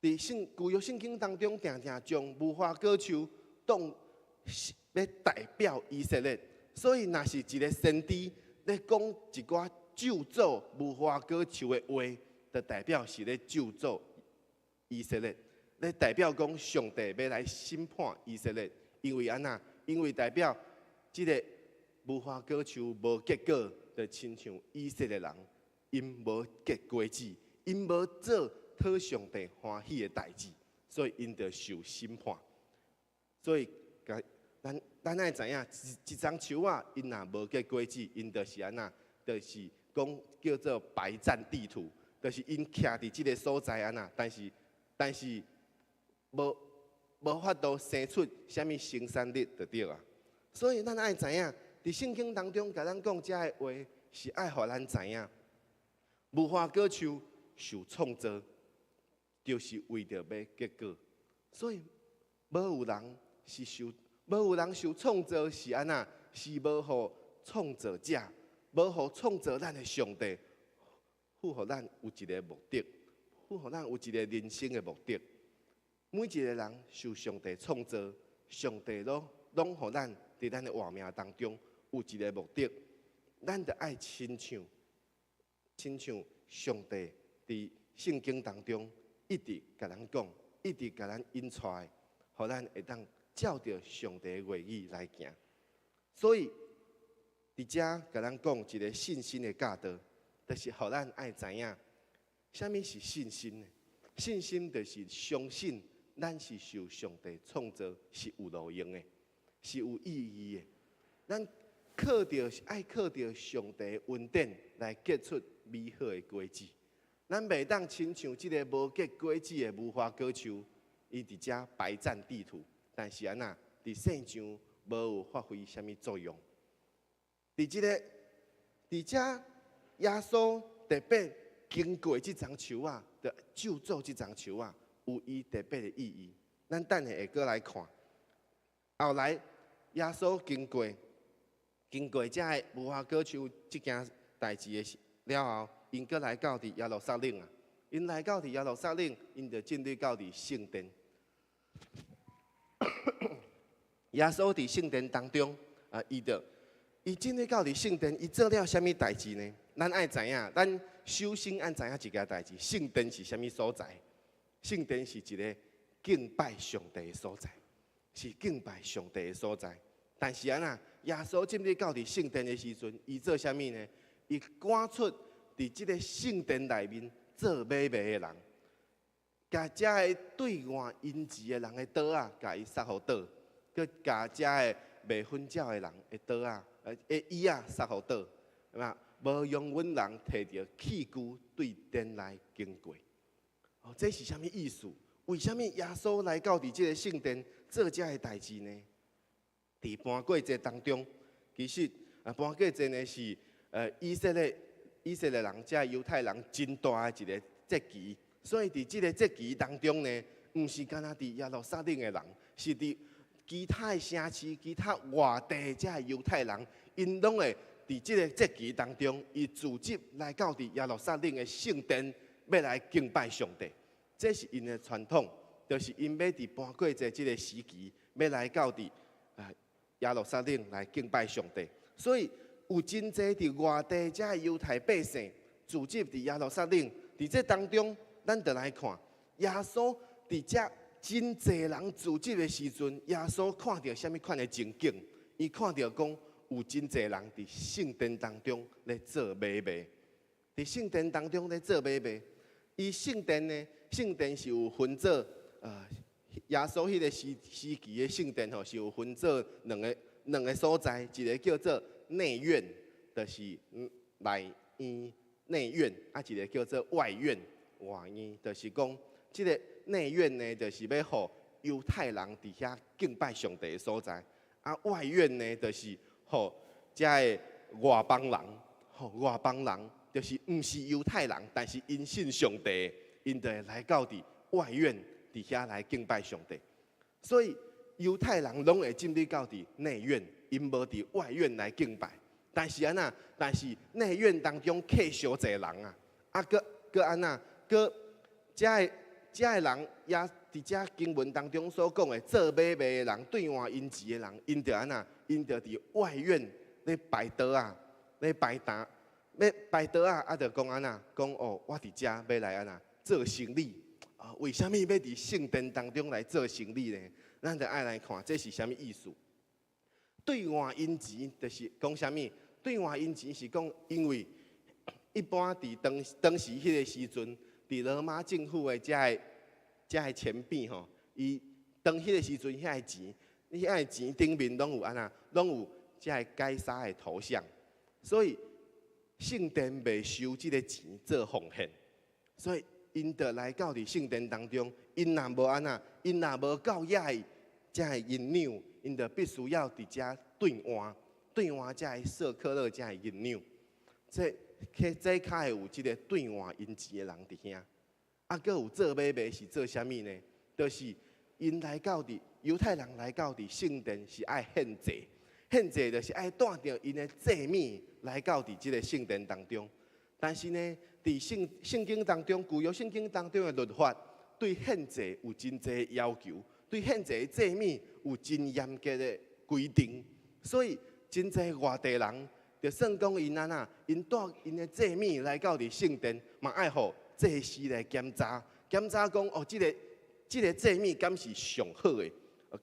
佇舊約聖經當中，定定將無花果樹當欲代表以色列，所以若是一个先知咧講一寡咒詛無花果樹的話，就代表是咧咒詛以色列，咧代表講上帝欲來審判以色列，因為按怎？因為代表這个無花果樹無結果，就親像以色列人，𪜶無結果子，𪜶無做討上帝歡喜的代誌，所以𪜶就受審判。所以，咱愛知影，一叢樹仔，𪜶若無結果子，𪜶就是按怎？就是講叫做白佔地圖，就是𪜶徛佇這个所在按怎？但是無法度生出啥物生產力就對啊。所以咱愛知影，佇聖經當中共咱講這个話，是愛予咱知影，無花果樹受創造，就是為著欲結果。所以無有人是受，無有人受創造是按怎？是無予創造者，無予創造咱的上帝，賦予咱有一個目的，賦予咱有一個人生的目的。每一個人受上帝創造，上帝攏攏予咱佇咱的活命當中有一個目的，咱著愛親像親像上帝佇聖經當中一直共咱講，一直共咱引帶，予咱會當照著上帝的話語來行。所以佇遮共咱講一個信心的教導，就是予咱愛知影，啥物是信心呢？信心就是相信咱是受上帝創造，是有路用的，是有意義的。咱靠著愛靠著上帝恩典來結出美好的果子。咱袂當親像這个無結果子的無花果樹，伊佇遮白佔地土，但是按怎佇世上無有發揮啥物作用。佇這个佇遮耶穌特別經過這欉樹仔，就咒詛這欉樹仔，有伊特別的意義。咱等下會閣來看。後來耶穌經過經過遮个無花果樹這件代誌的了後，𪜶閣來到佇耶路撒冷啊！𪜶來到佇耶路撒冷，𪜶就進入到佇聖殿。耶穌佇聖殿當中啊，伊就伊進入到佇聖殿，伊做了啥物代誌呢？咱愛知影，咱首先愛知影一件代誌：聖殿是啥物所在？聖殿是一个敬拜上帝的所在，是敬拜上帝的所在。但是按怎，耶穌進入到佇聖殿的時陣，伊做啥物呢？伊趕出佇這个聖殿內面做買賣的人，共遮个兌換銀錢的人的桌仔，共伊捒予倒；閣共遮个賣粉鳥的人的桌仔、的椅仔捒予倒，係嘛？無容阮人提著器具對殿內經過。哦，這是啥物意思？為啥物耶穌來到佇這个聖殿做遮个代誌呢？佇盤過節當中，其實啊，盤過節呢是以色列人，遮猶太人真大的一个節期，所以佇這个節期當中呢，毋是干焦佇耶路撒冷的人，是佇其他的城市、其他外地遮猶太人，𪜶攏會佇這个節期當中，伊組織來到佇耶路撒冷的聖殿，欲來敬拜上帝。這是𪜶的傳統，就是𪜶欲佇盤過節這个時期，欲來到佇啊耶路撒冷來敬拜上帝。所以有真濟佇外地遮猶太百姓聚集佇耶路撒冷，佇這當中，咱就來看耶穌佇遮真濟人聚集的時陣，耶穌看著啥物款的情景？伊看著講有真濟人佇聖殿當中咧做買賣，佇聖殿當中咧做買賣。伊聖殿呢，聖殿是有分做，耶穌彼个時時期的聖殿吼，是有分做兩個所在，一个叫做內院，就是內院內院，啊一个叫做外院外院，就是講這个內院呢，就是欲予猶太人佇遐敬拜上帝的所在，啊外院呢，就是予遮个外邦人，吼外邦人，就是毋是猶太人，但是𪜶信上帝，𪜶就會來到佇外院佇遐來敬拜上帝。所以猶太人攏會進入到佇內院，𪜶無佇外院來敬拜。但是按怎？但是內院當中客傷濟人啊，啊，閣閣按怎？閣遮个遮个人也佇遮經文當中所講的做買賣的人、兌換銀錢的人，𪜶就按怎？𪜶就佇外院咧擺桌仔，咧擺擔，咧擺桌仔，啊，就講按怎？講哦，我佇遮欲來按怎做生意？啊，為啥物欲佇聖殿當中來做生意呢？咱就愛來看這是啥物意思？兌換銀錢就是講啥物？兌換銀錢是講，因為一般佇當當時彼个時陣，佇羅馬政府的遮个遮个錢幣吼，伊當彼个時陣遐个錢，遐个錢頂面攏有按怎？攏有遮个凱撒的頭像，所以聖殿袂收這个錢做奉獻，所以𪜶就來到佇聖殿當中，𪜶若無按怎？𪜶若無夠遐个遮个銀兩，𪜶就必須要佇遮兌換，兌換遮个舍客勒遮个銀兩，這這較會有這个兌換銀錢的人佇遐。啊，閣有做買賣是做啥物呢？就是 𪜶來到佇猶太人來到佇聖殿是愛獻祭，獻祭就是愛帶著𪜶的祭物來到佇這个聖殿當中。但是呢，佇聖經當中，舊約聖經當中的律法對獻祭有真濟要求，對獻祭的祭物有真嚴格的規定，所以真濟外地人就算講𪜶按怎，𪜶帶𪜶的祭物來到佇聖殿，嘛愛予祭司來檢查，檢查講哦，這个祭物敢是上好的，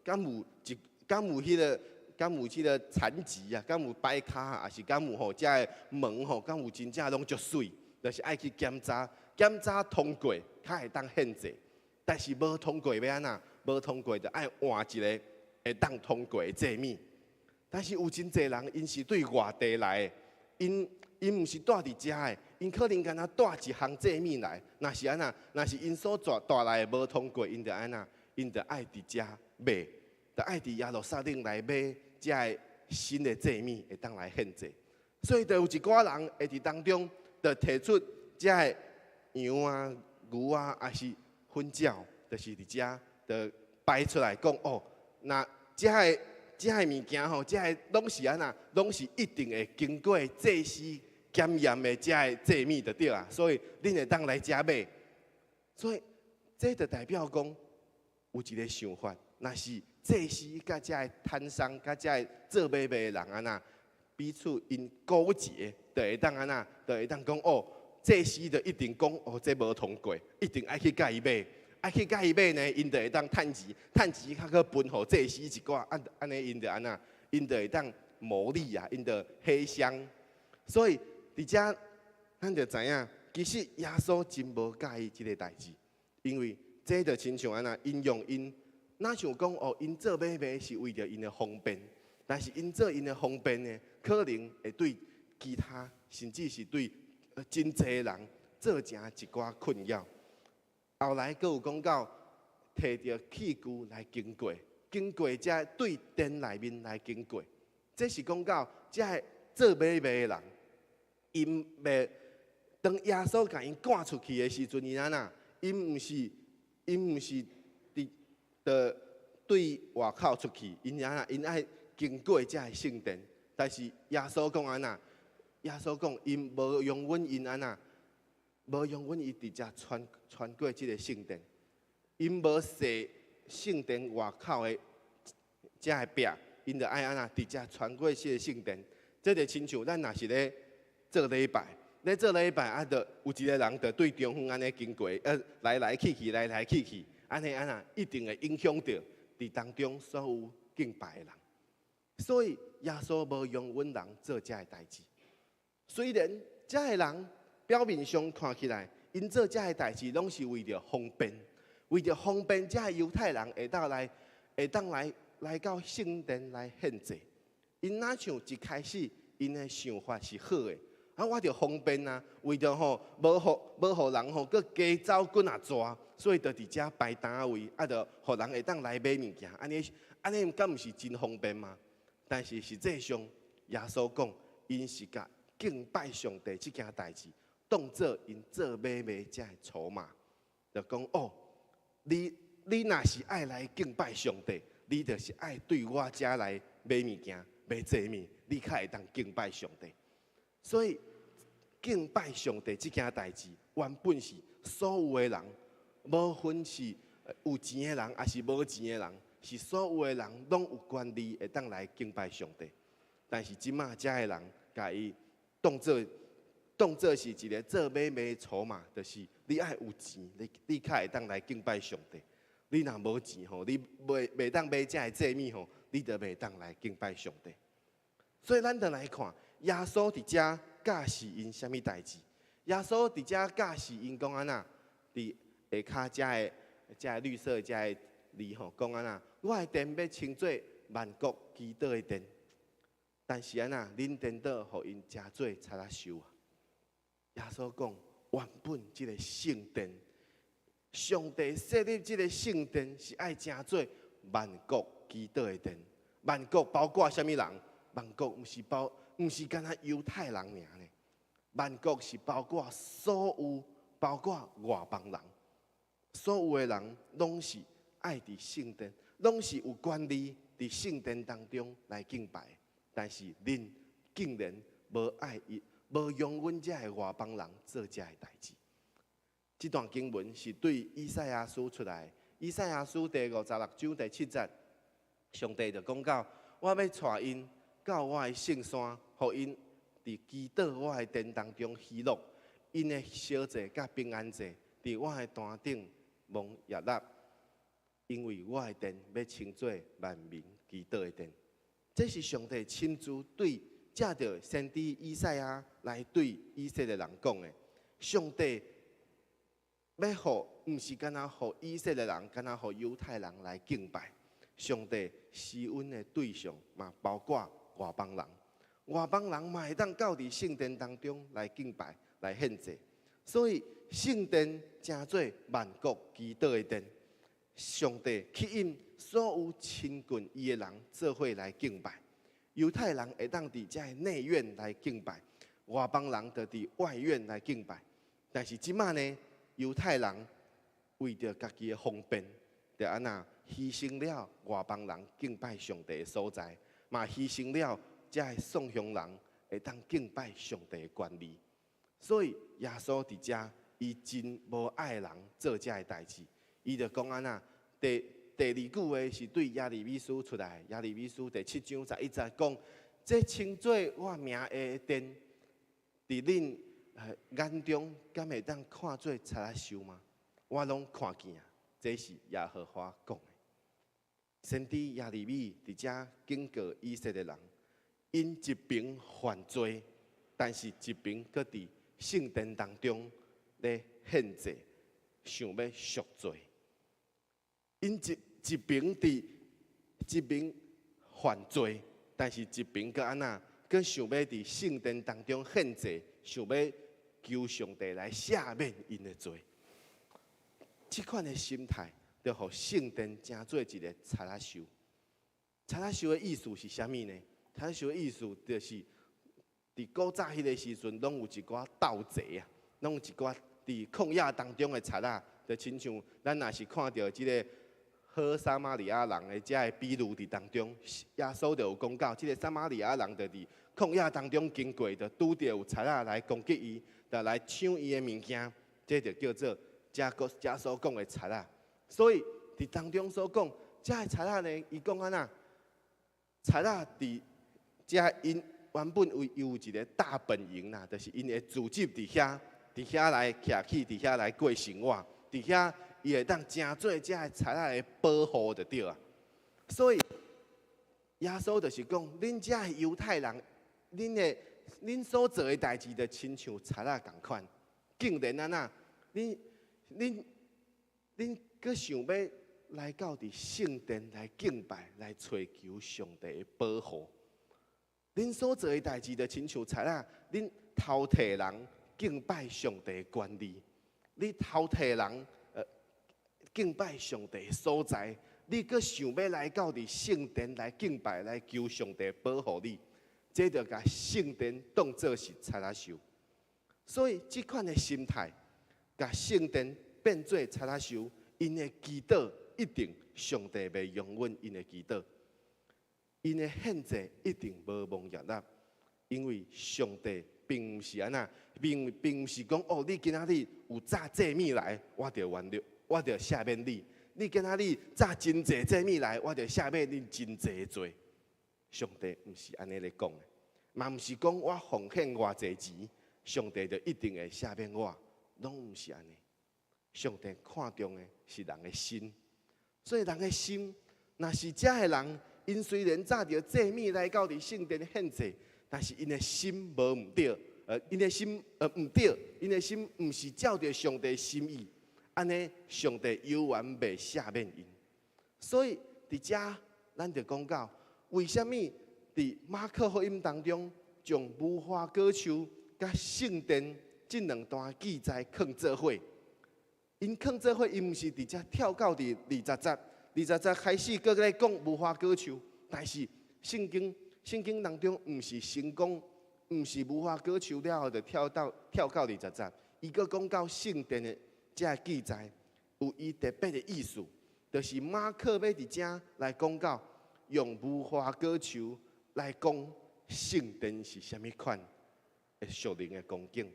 敢有一敢有彼个敢有這个殘疾啊，敢有掰跤啊，抑是敢有吼這个毛吼，敢有真正攏足媠，就是愛去檢查，檢查通過，較會當獻祭。但是無通過欲按怎？無通過就愛換一个會當通過的祭物。但是有真濟人，𪜶是對外地來的，𪜶毋是住佇遮的，𪜶可能干焦帶一項祭物來，若是按怎？若是𪜶所帶帶來的無通過，𪜶就按怎？𪜶就愛佇遮買，就愛佇耶路撒冷來買遮个新的祭物，會當來獻祭。所以就有一寡人會佇當中，就提出遮个羊啊、牛啊，抑是糞鳥，就是佇遮就擺出來講哦，若遮个遮个物件吼，遮个攏是按怎？攏是一定會經過祭司檢驗的遮个祭物就對啊，所以恁會當來遮買。所以這就代表講有一个想法，若是祭司佮遮个攤商、佮遮個做買賣的人按怎彼此𪜶勾結，就會當按怎？就會當講哦，祭司就一定講哦，這無通過，一定愛去共伊買。愛去共伊買呢，𪜶就會當趁錢，趁錢較閣分予祭司一寡，按呢𪜶就按怎？𪜶就會當牟利啊，𪜶就黑箱。所以佇遮咱就知影，其實耶穌真無佮意這个代誌，因為這就親像按怎？𪜶用𪜶，若像講哦，𪜶做買賣是為著𪜶的方便，但是𪜶做𪜶的方便呢，可能會對其他，甚至是對真濟人造成一寡困擾。後來閣有講到，提著器具來經過，經過遮對殿內面來經過，這是講到遮个做買賣的人，𪜶袂當耶穌共𪜶趕出去的時陣，𪜶按怎？𪜶毋是佇的對外口出去，𪜶按怎？𪜶愛經過遮個聖殿，但是耶穌講按怎？耶穌講，𪜶無容允𪜶按怎？無容允伊直接穿過這个聖殿，𪜶無踅聖殿外口的遮个壁，𪜶就愛按怎？直接穿過這个聖殿。這就親像咱若是咧做禮拜，咧做禮拜啊，就有一个人就對中遠按呢經過，來來去去，來來去去，按呢按怎？一定會影響著佇當中所有敬拜的人。所以耶穌無容允人做遮个代誌。雖然遮个人表面上看起來，𪜶做遮个代誌攏是為著方便，為著方便，遮个猶太人會當來到聖殿來獻祭。𪜶若像一開始，𪜶的想法是好的，啊，我著方便啊，為著吼無予人吼閣加走幾若逝，所以就佇遮擺攤位，啊，就予人會當來買物件，按呢敢毋是真方便嗎？但是實際上，耶穌講，𪜶是共敬拜上帝這件代誌，當做𪜶做買賣遮个籌碼，就講哦，你若是愛來敬拜上帝，你就是愛對我遮來買物件、買祭物，你較會當敬拜上帝。所以敬拜上帝這件代誌，原本是所有的人，無分是有錢的人，抑是無錢的人，是所有的人攏有權利會當來敬拜上帝。但是這馬遮的人，共伊當做是一个做買賣的籌碼，就是你愛有錢，你較會當來敬拜上帝。你若無錢吼，你袂當買遮个祭物吼，你就袂當來敬拜上帝。所以咱就來看，耶穌佇遮教示𪜶啥物代誌？耶穌佇遮教示𪜶講按怎？佇下跤遮个綠色遮个字吼，講按怎？我的殿欲稱做萬國祈禱的殿，但是按怎？恁顛倒予𪜶成做賊仔岫啊！耶穌講，原本這个聖殿，上帝設立這个聖殿是愛成做萬國祈禱的殿。萬國包括啥物人？萬國毋是干焦猶太人爾呢？萬國是包括所有，包括外邦人，所有的人攏是愛佇聖殿，攏是有權利佇聖殿當中來敬拜。但是恁竟然無愛伊，無容阮遮的外邦人做遮的代誌。這段經文是對以賽亞書出來，以賽亞書第56章第7節，上帝就講到：我欲帶𪜶到我的聖山，予𪜶佇祈禱我的殿當中喜樂，𪜶的燒祭佮平安祭，佇我的壇頂蒙悅納，因為我的殿欲稱做萬民祈禱的殿。這是上帝親自對藉著先知以賽亞來對以色列人講的。上帝欲予，毋是干焦予以色列人，干焦予猶太人來敬拜。上帝施恩的對象嘛，包括外邦人。外邦人嘛會當到佇聖殿當中來敬拜、來獻祭。所以聖殿成做萬國祈禱的殿。上帝吸引所有親近伊的人做伙來敬拜。猶太人會當佇遮的內院來敬拜，外邦人就佇外院來敬拜。但是這擺呢，猶太人為著家己的方便，就按怎犧牲了外邦人敬拜上帝的所在，嘛犧牲了遮的宋鄉人會當敬拜上帝的權利。所以耶穌佇遮，伊真無愛人做遮的代誌，伊就講按怎，第二句話是對耶利米書出來，耶利米書第7章11節講，這稱做我名的殿，佇恁眼中敢會當看做賊仔岫嗎？我攏看見啊！這是耶和華講的。先知耶利米佇遮警告以色列人，𪜶一邊犯罪，但是一邊閣佇聖殿當中咧獻祭，想欲贖罪。𪜶一邊佇一邊犯罪，但是一邊閣按怎，閣想欲佇聖殿當中獻祭，想欲求上帝來赦免𪜶的罪。這款的心態，就予聖殿成做一个賊仔岫。賊仔岫的意思是啥物呢？賊仔岫的意思就是佇古早彼个時陣，攏有一寡盜賊啊，攏有一寡佇曠野當中的賊仔，就親像咱若是看著這个好撒瑪利亞人的遮个比喻佇當中，耶穌就有講到，這个撒瑪利亞人就佇曠野當中經過，就拄著有賊仔來攻擊伊，就來搶伊的物件，這就叫做遮個遮所講的賊仔。所以佇當中所講，遮个賊仔呢，伊講按怎？賊仔佇遮𪜶原本有有一个大本營啦，就是𪜶的組織佇遐，佇遐來徛起，佇遐來過生活，佇遐伊會當成做遮个賊仔的保護就對啊。所以耶穌就是講，恁遮的猶太人，恁的恁所做的代誌，就親像賊仔仝款，竟然按怎？恁閣想欲來到佇聖殿來敬拜，來揣求上帝的保護。恁所做的代誌，就親像賊仔，恁偷提人敬拜上帝的權利，你偷提人敬拜上帝的所在，你閣想欲來到佇聖殿來敬拜，來求上帝保護你，這就共聖殿當做是賊仔岫。所以這款的心態，共聖殿變做賊仔岫，𪜶的祈禱一定上帝袂容允𪜶的祈禱，𪜶的獻祭一定無蒙悅納，因為上帝並毋是按怎，並毋是講哦，你今仔日有紮祭物來，我就原諒，我就赦免你；你今仔日紮真濟祭物來，我就赦免你真濟罪。上帝毋是按呢咧講的，嘛毋是講我奉獻偌濟錢，上帝就一定會赦免我，攏毋是按呢。上帝看重的是人的心，所以人的心，若是遮的人，𪜶雖然紮著祭物來到佇聖殿獻祭，但是𪜶的心無毋對，𪜶的心毋對，𪜶的心毋是照著上帝心意，按呢上帝猶原袂赦免𪜶。所以佇遮，咱就講到，為啥物佇馬可福音當中，將無花果樹佮聖殿這兩段記載囥做伙？𪜶囥做伙，伊毋是直接跳到佇二十節，二十節開始閣咧講無花果樹，但是聖經當中毋是先講，毋是無花果樹了後就跳到二十節，伊閣講到聖殿的這个記載，有伊特別的意思。就是馬可欲佇遮來講到用無花果樹來講聖殿是啥物款的屬靈的光景。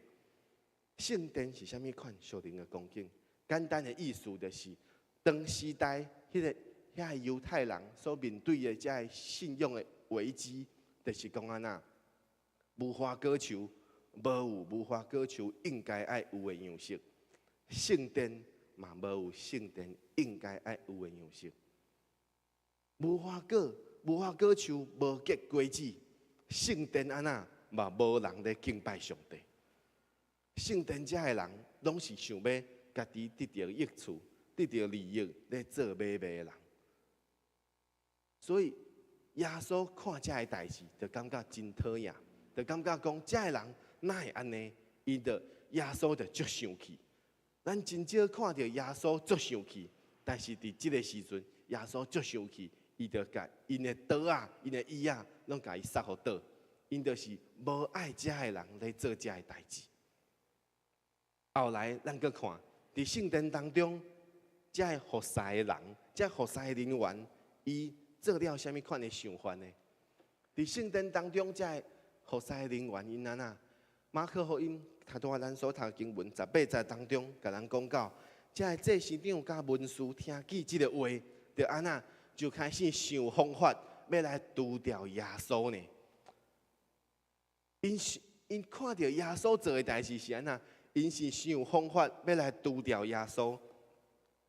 聖殿是啥物款屬靈的光景？簡單的意思就是，當時代彼個遐个猶太人所面對的這个信仰的危機，就是講按怎，無花果樹無有無花果樹應該愛有的樣式，聖殿嘛無有聖殿應該愛有的樣式。無花果樹無結果子，聖殿按怎嘛無人咧敬拜上帝。聖殿遮的人攏是想欲家己得著益處、得著利益咧做買賣的人。所以耶穌看這个代誌，就感覺真討厭，就感覺講這个人哪會按呢？伊就耶穌就足生氣。咱真少看著耶穌足生氣，但是佇這个時陣，耶穌足生氣，伊就共𪜶的桌仔、𪜶的椅仔，攏共伊捒予倒。𪜶就是無愛這个人咧做這个代誌。後來咱閣看，佇聖殿當中，這个服侍的人，這个服侍的人員，伊做了啥物款的想法呢？佇聖殿當中，這个服侍的人員，𪜶按怎？馬可福音頭拄仔咱所讀經文18節當中，共咱講到，這个祭司長佮文士聽見這个話，就按怎？就開始想方法，欲來除掉耶穌呢？𪜶是𪜶看著耶穌做的代誌是按怎？𪜶是想方法欲來除掉耶穌，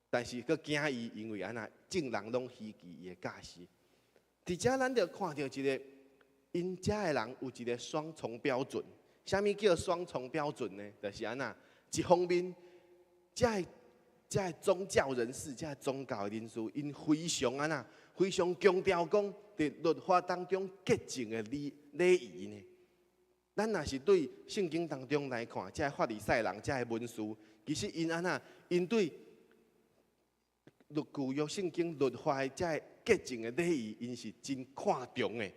但是閣驚伊，因為按怎？眾人攏稀奇伊的教示。佇遮咱就看著一个，𪜶遮的人有一个雙重標準。啥物叫雙重標準呢？就是按怎？一方面，這个宗教人士、這个宗教的人士，𪜶非常按怎？非常強調講，佇律法當中潔淨的禮儀呢。咱若是對聖經當中來看，這个法利賽人、這个文士，其實𪜶按怎？𪜶對律舊約聖經律法的這个潔淨的禮儀，𪜶是真看重的。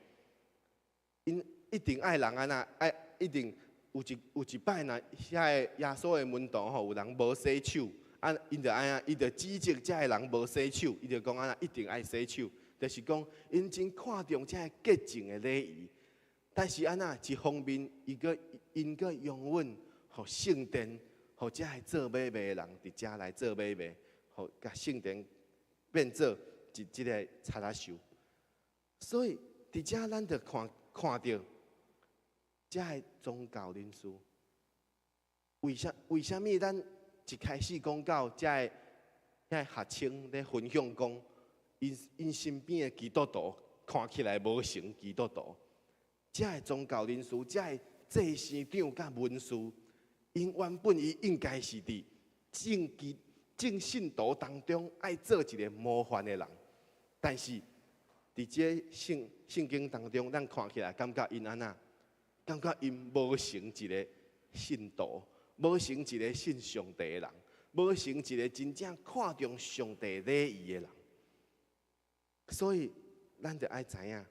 𪜶一定愛人按怎？愛一定有一擺若遐个耶穌的門徒吼，有人無洗手，啊，𪜶就按怎？伊就指責這个人無洗手，伊就講按怎？一定愛洗手，就是講𪜶真看重這个潔淨的禮儀。但是按怎？一方面，伊閣𪜶閣容忍，予聖殿，予這个做買賣的人佇遮來做買賣，予共聖殿變做一這个賊仔岫。所以佇遮咱就看著這个宗教人士，為啥物咱一開始講到這个遐個學生咧分享講，𪜶身邊的基督徒看起來無成基督徒。這个宗教人士，這个祭司長佮文士，𪜶原本伊應該是佇眾信徒當中愛做一個模範的人，但是佇這個聖經當中，咱看起來感覺𪜶按怎？感覺𪜶無成一個信徒，無成一個信上帝的人，無成一個真正看重上帝禮儀的人。所以，咱著愛知影，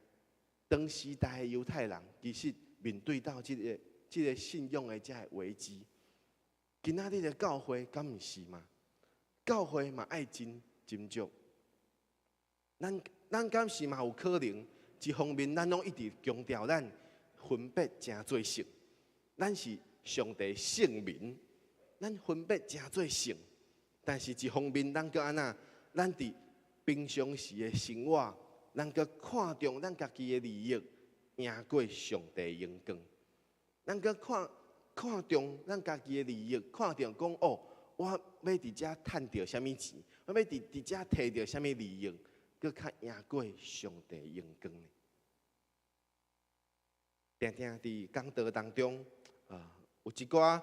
當時代的猶太人其實面對到這个信仰的這个危機。今仔日的教會敢毋是嗎？教會嘛愛真斟酌。咱敢是嘛有可能，一方面咱攏一直強調咱分別成做聖，咱是上帝聖民，咱分別成做聖。但是，一方面咱閣按怎？咱佇平常時的生活，咱閣看重咱家己的利益，贏過上帝榮光。咱閣看重咱家己的利益，看重講哦，我欲佇遮趁著啥物錢，我欲佇遮提著啥物利益，閣較贏過上帝榮光呢？定定佇講道當中，啊，有一寡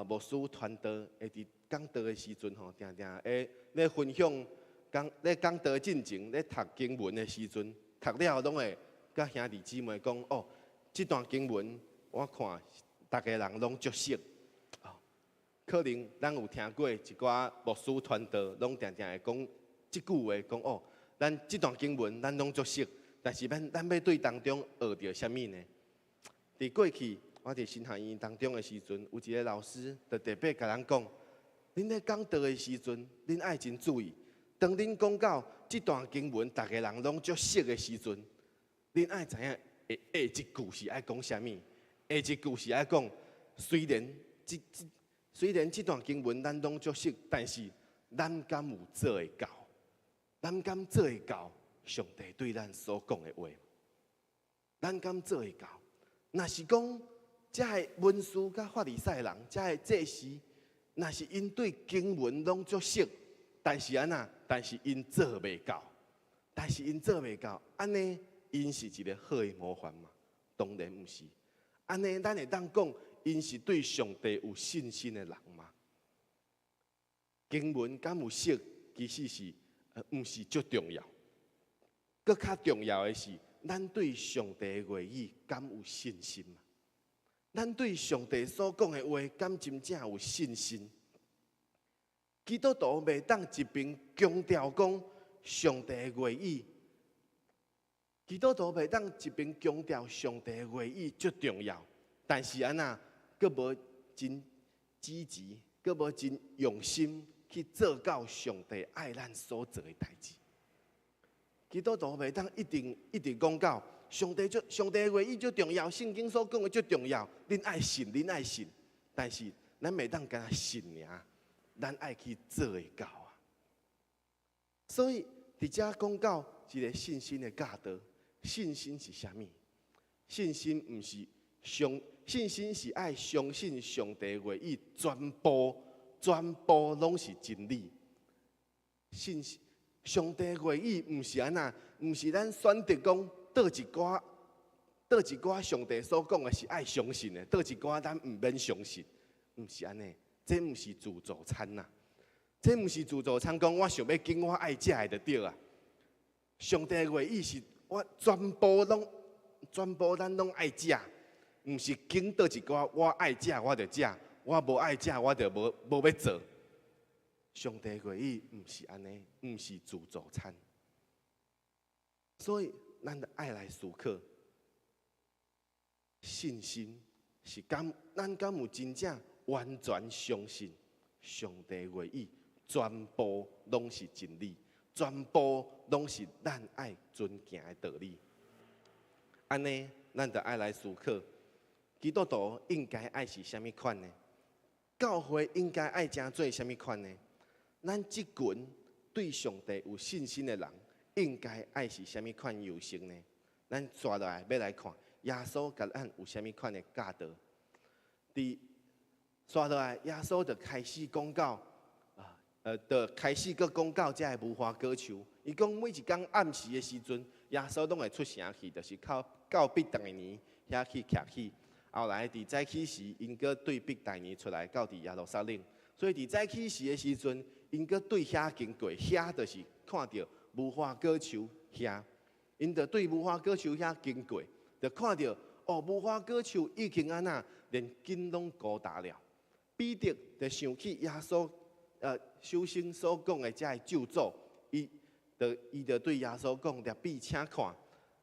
牧師傳道會佇講道的時陣吼，定定會咧分享講咧講道進前咧讀經文的時陣，讀了攏會佮兄弟姊妹講哦，這段經文我看逐个人攏足熟。可能咱有聽過一寡牧師傳道，攏定定會講這句話，講哦，咱這段經文咱攏足熟，但是咱欲對當中學著啥物呢？佇過去，我佇神學院當中的時陣，有一個老師就特別共咱講，恁咧講道的時陣，恁愛真注意。當恁講到這段經文，逐个人攏足熟的時陣，恁愛知影下下一句是愛講啥物？下一句是愛講，雖然這段經文咱攏足熟，但是咱敢有做會到？咱敢做會到上帝對咱所講的話？咱敢做會到？若是講，這个文士佮法利賽人，這个祭司，若是𪜶對經文攏足熟，但是按怎？但是𪜶做袂到，但是𪜶做袂到，按呢，𪜶是一个好的模範嗎？當然毋是。按呢，咱會當講，𪜶是對上帝有信心的人嗎？經文敢有熟，其實是毋是足重要。閣較重要的是，咱對上帝的話語敢有信心嗎？咱對上帝所講的話，敢真正有信心？基督徒袂當一邊強調講上帝的話語，基督徒袂當一邊強調上帝的話語足重要，但是按怎，閣無真積極，閣無真用心去做到上帝愛咱所做的代誌。基督徒袂當一定一直講到上帝的話語足重要，聖經所講的足重要，恁愛信，恁愛信，但是咱袂當干焦信爾。咱愛去做會到啊！所以佇遮講到一个信心的教導，信心是啥物？信心毋是相，信心是愛相信上帝話語，全部攏是真理。信心，上帝話語毋是按怎，毋是咱選擇講佗一寡上帝所講的是愛相信的，佗一寡咱毋免相信，毋是按呢。這毋是自助餐呐，這毋是自助餐，講我想欲揀我愛食的就對啊。上帝的話語是我全部攏，全部咱攏愛食，毋是揀佗一寡我愛食我就食，我無愛食我就無欲做。上帝話語毋是按呢，毋是自助餐。所以咱著愛來思考，信心是敢，咱敢有真正完全相信上帝話語，全部攏是真理，全部攏是咱愛遵行的道理。按呢，咱就愛來思考，基督徒應該愛是啥物款呢？教會應該愛成做啥物款呢？咱這群對上帝有信心的人，應該愛是啥物款樣式呢？咱紲落來欲來看，耶穌共咱有啥物款的教導？佇紲落來，耶穌就開始講到，啊，就開始閣講到這个無花果樹。伊講每一工暗時的時陣，耶穌攏會出城去，就是到伯大尼遐去徛起。後來佇早起時，𪜶閣對伯大尼出來，到佇耶路撒冷。所以佇早起時的時陣，𪜶閣對遐經過，遐就是看著無花果樹遐，𪜶就對無花果樹遐經過，就看著哦，無花果樹已經按怎，連根攏枯焦了。彼得就想起耶穌，首先所講的這个咒詛，伊就對耶穌講：拉比，請看，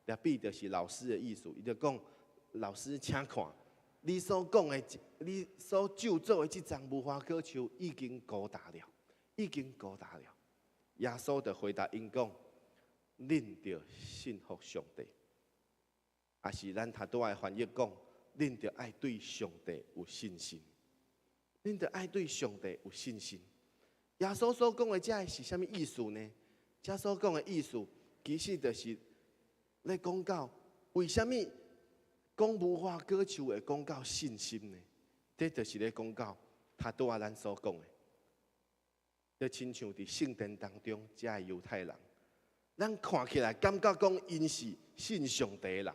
拉比就是老師的意思。伊就講：老師，請看，你所講的，你所咒詛的這叢無花果樹已經枯焦了，已經枯焦了。耶穌就回答𪜶講：恁著信服上帝，抑是咱頭拄仔翻譯講，恁著愛對上帝有信心。恁著愛對上帝有信心。耶穌所講的這是啥物意思呢？這所講的意思，其實就是咧講到為啥物講無花果樹會講到信心呢？這就是咧講到頭拄仔咱所講的，就親像佇聖殿當中這个猶太人，咱看起來感覺講𪜶是信上帝的人，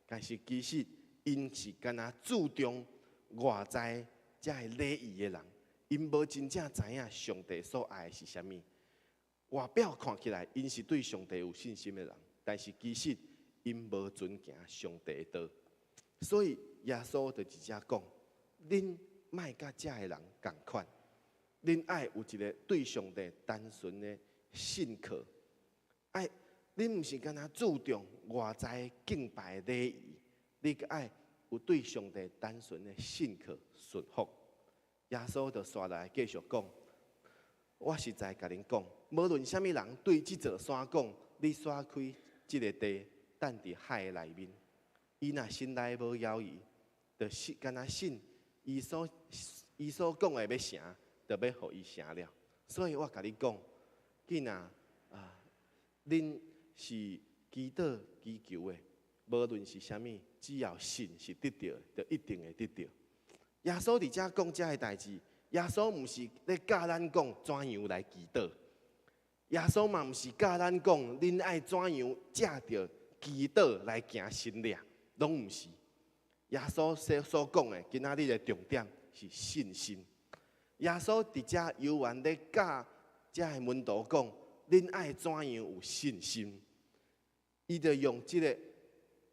但是其實𪜶是干焦注重外在這个禮儀的人，𪜶無真正知影上帝所愛的是啥物。外表看起來，𪜶是對上帝有信心的人，但是其實𪜶無遵行上帝的道。所以耶穌就直接講：恁莫佮這个人仝款，恁愛有一个對上帝單純的信靠。愛恁毋是干焦注重外在敬拜禮儀，你閣愛有對上帝單純的信靠順服。耶穌就紲來繼續講，我實在共恁講，無論啥物人對這座山講，你徙開這个地，擲佇海內面，伊若心內無猶豫，就信，敢若信伊所講的欲成，就欲予伊成了。所以我共你講，囝仔啊，恁是祈禱祈求的，無論是啥物，只要信是得著的，就一定會得著。耶穌佇遮講這个代誌，耶穌毋是咧教咱講怎樣來祈禱，耶穌嘛毋是教咱講恁愛怎樣藉著祈禱來行神蹟，攏毋是。耶穌所講的，今仔日的重點是信心。耶穌佇遮猶原咧教遮个門徒講，恁愛怎樣有信心？伊就用這个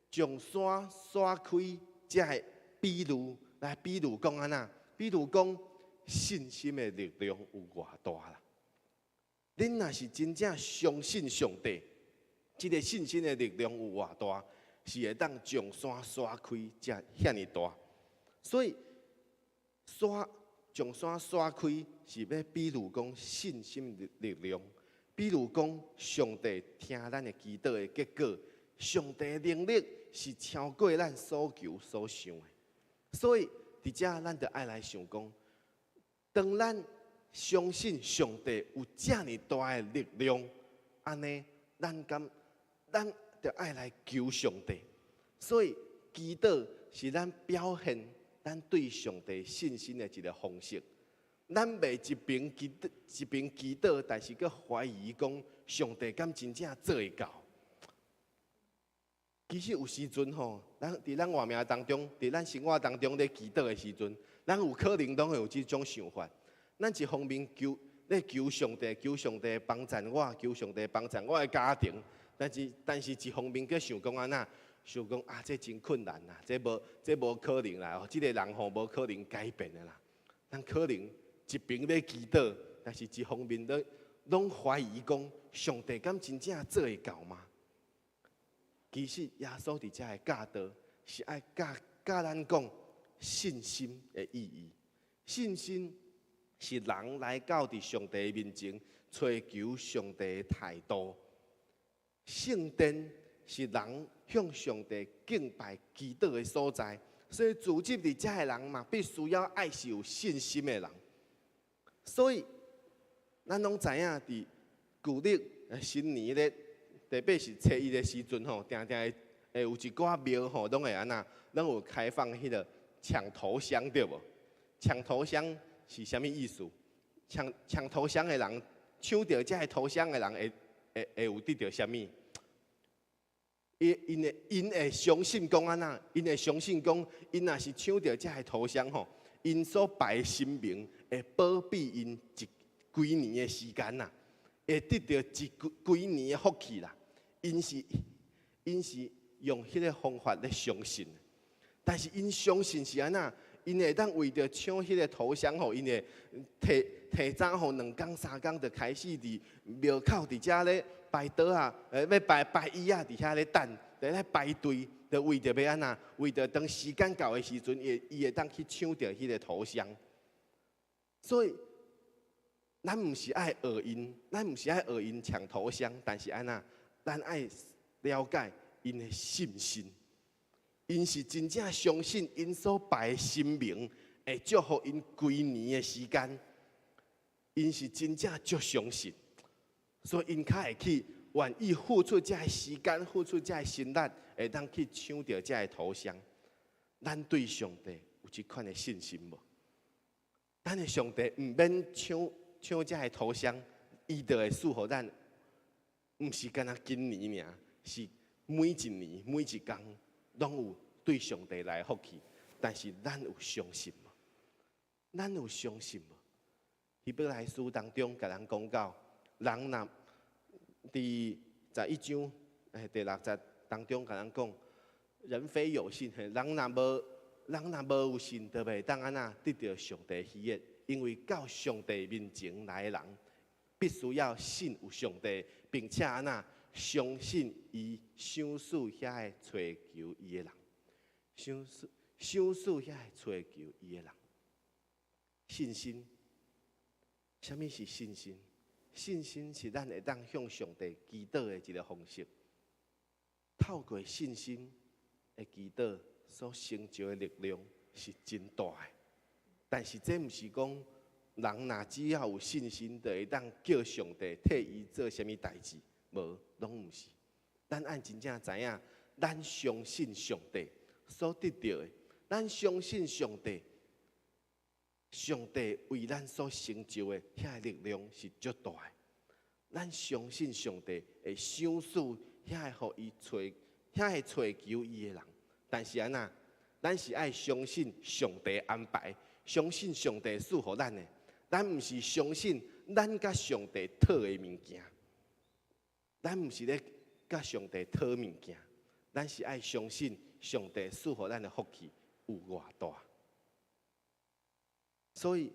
將山徙開這个比喻來比喻講按怎？比喻講信心的力量有偌大啦！恁若是真正相信上帝，這个信心的力量有偌大，是會當將山徙開才遐爾大。所以山將山徙開是欲比喻講信心的力量，比喻講上帝聽咱的祈禱的結果，上帝的能力是超過咱所求所想的。所以佇遮咱就愛來想講，當咱相信上帝有遮爾大的力量，按呢，咱敢咱就愛來求上帝。所以祈禱是咱表現咱對上帝信心的一个方式。咱袂一邊祈禱，但是閣懷疑講上帝敢真正做會到。其實有時陣吼，咱佇咱活命當中，佇咱生活當中咧祈禱的時陣，咱有可能攏會有這種想法。咱一方面求咧求上帝，求上帝幫贊我，求上帝幫贊我的家庭。但是一方面閣想講按怎？想講啊，這真困難啦，這無可能啦，這个人吼無可能改變的啦。咱可能一邊咧祈禱，但是一方面攏懷疑講，上帝敢真正做會到嗎？其實耶穌佇遮的教導是愛教教咱講信心的意義。信心是人來到佇上帝面前，揣求上帝的態度。聖殿是人向上帝敬拜祈禱的所在，所以聚集佇遮的人嘛，必須要愛是有信心的人。所以，咱攏知影佇舊曆新年咧，特別是初一的時陣吼，定定會有一寡廟吼，攏會按怎，攏有開放彼个搶頭香對無？搶頭香是啥物意思？搶頭香的人，搶著這个頭香的人會有得著啥物？𪜶會相信講按怎？𪜶會相信講，𪜶若是搶著這个頭香吼，𪜶所拜的神明會保庇𪜶一幾年的時間啦，會得著一幾幾年的福氣啦。𪜶是用彼个方法咧相信，但是𪜶相信是按怎？𪜶會當為著搶彼个頭香吼，𪜶會提早吼兩工三工就開始佇廟口佇遮咧排桌仔，欲排排椅仔佇遐咧等，佇咧排隊，就為著欲按怎？為著當時間到的時陣，伊會當去搶著彼个頭香。所以，咱毋是愛學𪜶，咱毋是愛學𪜶搶頭香，但是按怎？咱愛了解𪜶的信心。𪜶是真正相信𪜶所拜的神明會祝福𪜶規年的時間，𪜶是真正足相信，所以𪜶較會去願意付出這个時間、付出這个心力，會當去搶著這个頭香。咱對上帝有這款的信心無？咱的上帝毋免搶這个頭香，伊就會賜予咱，毋是干焦今年爾，是每一年每一工攏有對上帝來福氣。但是咱有相信無？咱有相信無？希伯來書當中共咱講到，人若佇11章第六節當中共咱講，人非有信，人若無有信，就袂當按怎得著上帝喜悅。因為到上帝面前來的人，必須要信有上帝，並且按怎相信伊賞賜遐个揣求伊的人，賞賜遐个揣求伊的人。信心，啥物是信心？信心是咱會當向上帝祈禱的一个方式。透過信心的祈禱所成就的力量是真大的。但是這毋是講人若只要有信心，就會當叫上帝替伊做啥物代誌，無，攏毋是。咱愛真正知影，咱相信上帝所得著的，咱相信上帝，上帝為咱所成就的遐个力量是足大的。咱相信上帝會賞賜遐个予伊揣，遐个揣求伊的人。但是按怎？咱是愛相信上帝安排，相信上帝賜予咱的。咱毋是相信咱佮上帝討的物件，咱毋是咧佮上帝討物件，咱是愛相信上帝賜予咱的福氣有偌大。所以，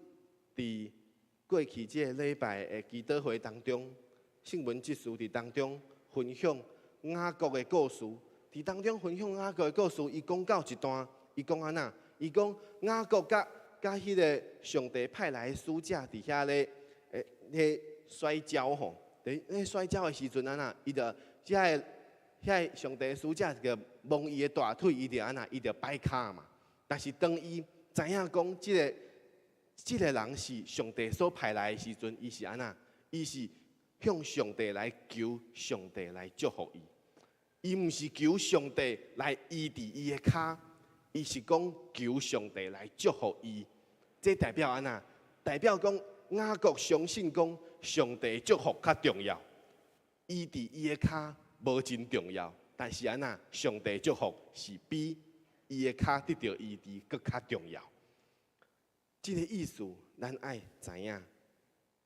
佇過去這个禮拜的祈禱會當中，聖文執事佇當中分享雅各的故事。佇當中分享雅各的故事，伊講到一段，伊講按怎？伊講雅各佮佮彼个上帝派來的使者佇遐咧，彼摔跤吼，佇咧摔跤的時陣按怎？伊就遮个遐个上帝的使者就摸伊的大腿，伊就按怎？伊就擺跤嘛。但是當伊知影講這个人是上帝所派來的時陣，伊是按怎？伊是向上帝來求上帝來祝福伊。伊毋是求上帝來醫治伊的跤，伊是講求上帝來祝福伊。這代表按怎？代表講雅各相信講上帝祝福較重要，醫治伊的跤無真重要，但是按怎？上帝祝福是比伊的跤得著醫治閣較重要。這个意思，咱愛知影，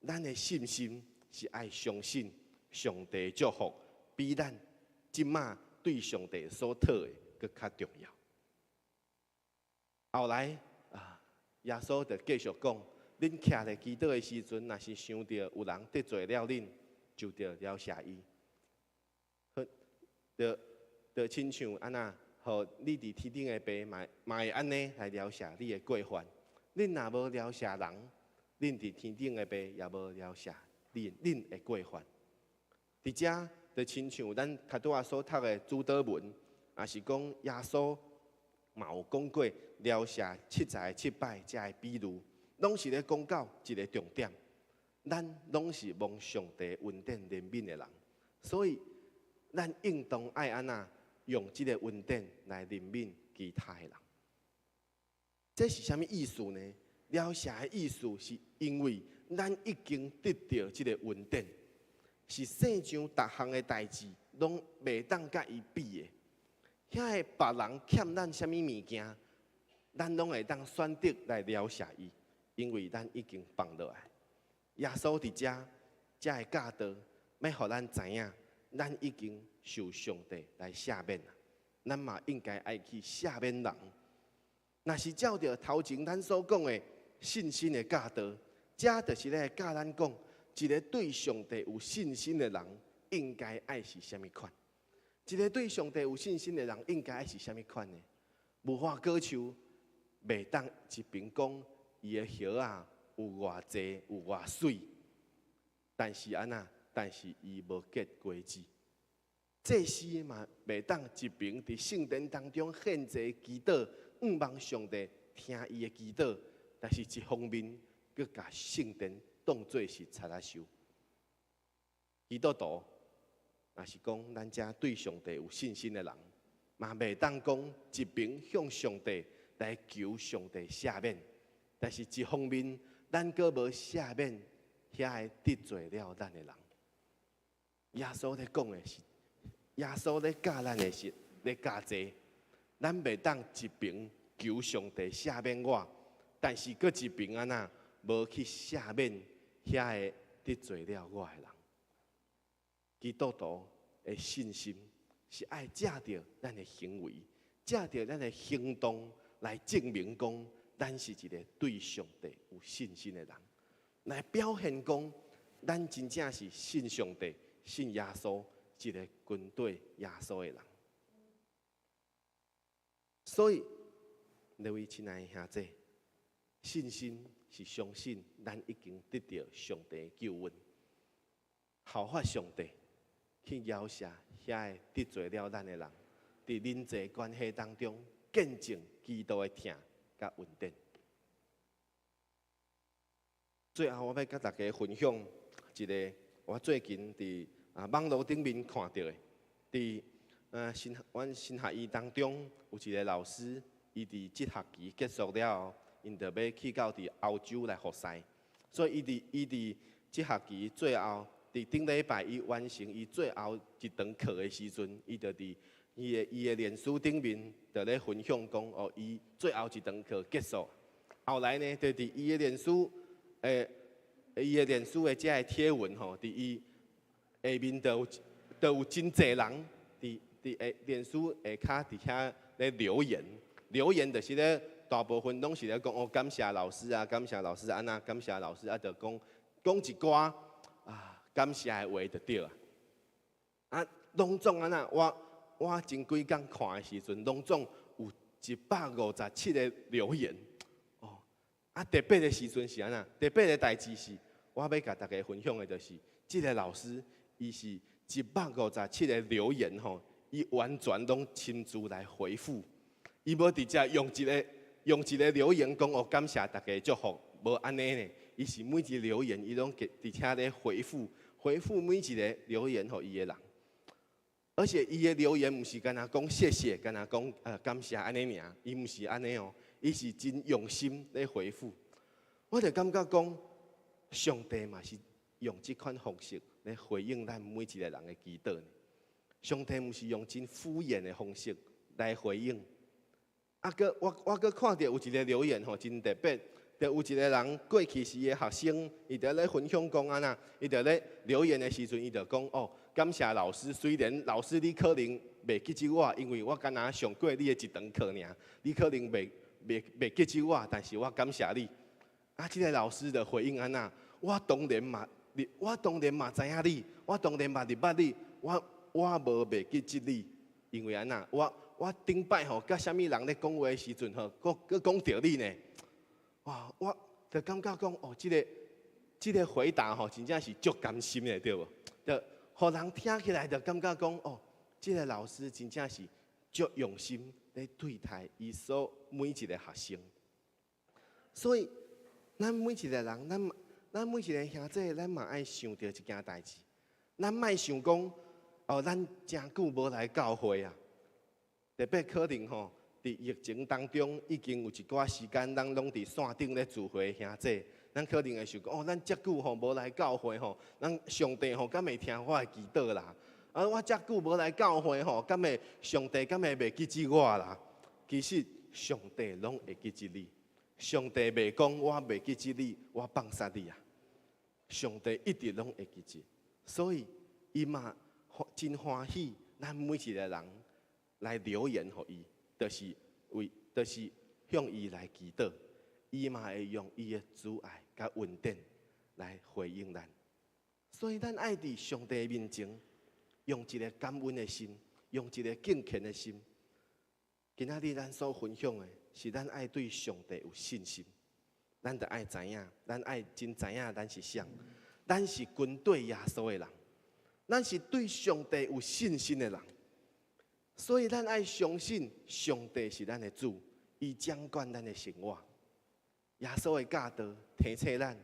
咱的信心是愛相信上帝祝福比咱這馬對上帝所討的閣較重要。後來啊，耶穌就繼續講：恁徛咧祈禱的時陣，若是想著有人得罪了恁，就著饒赦伊。好，就親像按怎，予你佇天頂的爸嘛會按呢來饒赦你的過犯。恁若無饒赦人，恁佇天頂的爸也無饒赦恁的過犯。佇遮就親像咱頭拄仔所讀的主禱文，也是講耶穌嘛有講過饒赦77擺這个比喻，攏是咧講到一个重點。咱攏是蒙上帝恩典憐憫的人，所以咱應當愛按怎用這个恩典來憐憫其他的人。這是啥物意思呢？饒赦的意思是因為咱已經得著這个恩典，是世上逐項的代誌攏袂當佮伊比的。遐个別人欠咱啥物物件，咱攏會當選擇來饒赦伊，因為咱已經放落來。耶穌佇遮，遮个教導，欲予咱知影，咱已經受上帝來赦免啦。咱嘛應該愛去赦免人。若是照著頭前咱所講的信心的教導，這就是咧教咱講，一个對上帝有信心的人，應該愛是啥物款？一个對上帝有信心的人，應該愛是啥物款呢？無花果樹袂當一邊講伊的葉仔有偌濟有偌媠，但是按怎？但是伊無結果子。祭司嘛袂當一邊佇聖殿當中獻祭祈禱，向望上帝聽伊的祈禱，但是一方面閣共聖殿當做是賊仔收。基督徒若是講咱遮對上帝有信心的人，嘛袂當講一邊向上帝來求上帝赦免，但是一方面咱閣無赦免遐个得罪了咱的人。耶穌咧講的是，耶穌咧教咱的是咧教這，咱袂當一邊求上帝赦免我，但是閣一邊按怎無去赦免遐个得罪了我的人。基督徒的信心是愛藉著咱的行為，藉著咱的行動來證明講，咱是一个對上帝有信心的人，來表現講，咱真正是信上帝、信耶穌，一个跟隨耶穌的人。所以，各位親愛的兄弟，信心是相信咱已經得著上帝的救恩，效法上帝去饒赦遐个得罪了咱的人，佇人際關係當中見證基督的疼佮恩典。最後，我欲佮大家分享一个我最近佇網路頂面看著的，佇阮神學院當中有一个老師，伊佇這學期結束了後，𪜶就欲去到佇歐洲來服侍，所以伊佇這學期最後，佇頂禮拜伊完成伊最後一堂課的時陣，伊就佇伊的臉書頂面就咧分享講哦，伊最後一堂課結束。後來呢，就佇伊的臉書的這个貼文吼，佇伊下面就有真濟人佇臉書下跤佇遐咧留言，留言就是咧大部分攏是咧講哦，感謝老師啊，感謝老師按怎，感謝老師啊，就講講一寡感謝的話就對啊。啊，攏總按怎，我前幾工看的時陣，攏總有157個留言。哦，啊，特別的時陣是按怎？特別的代誌是，我欲共大家分享的就是，這个老師伊是157個留言吼，伊完全攏親自來回覆，伊無直接用一個留言講哦，感謝大家祝福，無按呢呢，伊是每一個留言伊攏佇遐咧回覆，回覆每一個留言予伊的人，而且伊的留言毋是干焦講謝謝，干焦講感謝按呢爾，伊毋是按呢哦，伊是真用心咧回覆。我就感覺講，上帝嘛是用這款方式來回應咱每一個人的祈禱。上帝毋是用真敷衍的方式來回應。啊，閣我閣看著有一個留言吼，真特別，就有一個人過去是伊的學生，伊就咧分享講按怎，伊就咧留言的時陣，伊就講哦，感謝老師，雖然老師你可能袂記得我，因為我敢若上過你的一堂課爾，你可能袂記得我，但是我感謝你。啊，這個老師的回應按怎，我當然嘛知影你，我當然嘛認捌你，我無袂記得你，因為按怎，我頂擺吼，佮啥物人咧講話的時陣吼，閣閣講著你呢？哇！我就感覺講哦，這個回答吼，真正是足甘心的，對無？就予人聽起來就感覺講哦，這個老師真正是足用心咧對待伊所每一個學生。所以，咱每一個人，咱每一個兄弟，咱嘛愛想著一件代誌，咱莫想講哦，咱誠久無來教會啊，特別可能吼，佇疫情當中已經有一寡時間，咱攏佇線頂咧聚會兄弟，咱可能會想講哦，咱遮久吼無來教會吼，咱上帝吼敢會聽我的祈禱啦？啊，我遮久無來教會吼，敢會上帝敢會袂記得我啦？其實上帝攏會記得你，上帝袂講我袂記得你，我放殺你啊！上帝一直攏會記得，所以伊嘛真歡喜，咱每一個人來留言予伊，就是為，就是向伊來祈禱，伊嘛會用伊的慈愛佮恩典來回應咱。所以咱愛佇上帝面前，用一个感恩的心，用一个敬虔的心。今仔日咱所分享的是，咱愛對上帝有信心。咱著愛知影，咱愛真知影，咱是啥？咱是跟隨耶穌的人，咱是對上帝有信心的人。所以咱愛相信上帝是咱的主，伊掌管咱的生活。耶穌的教導提醒咱，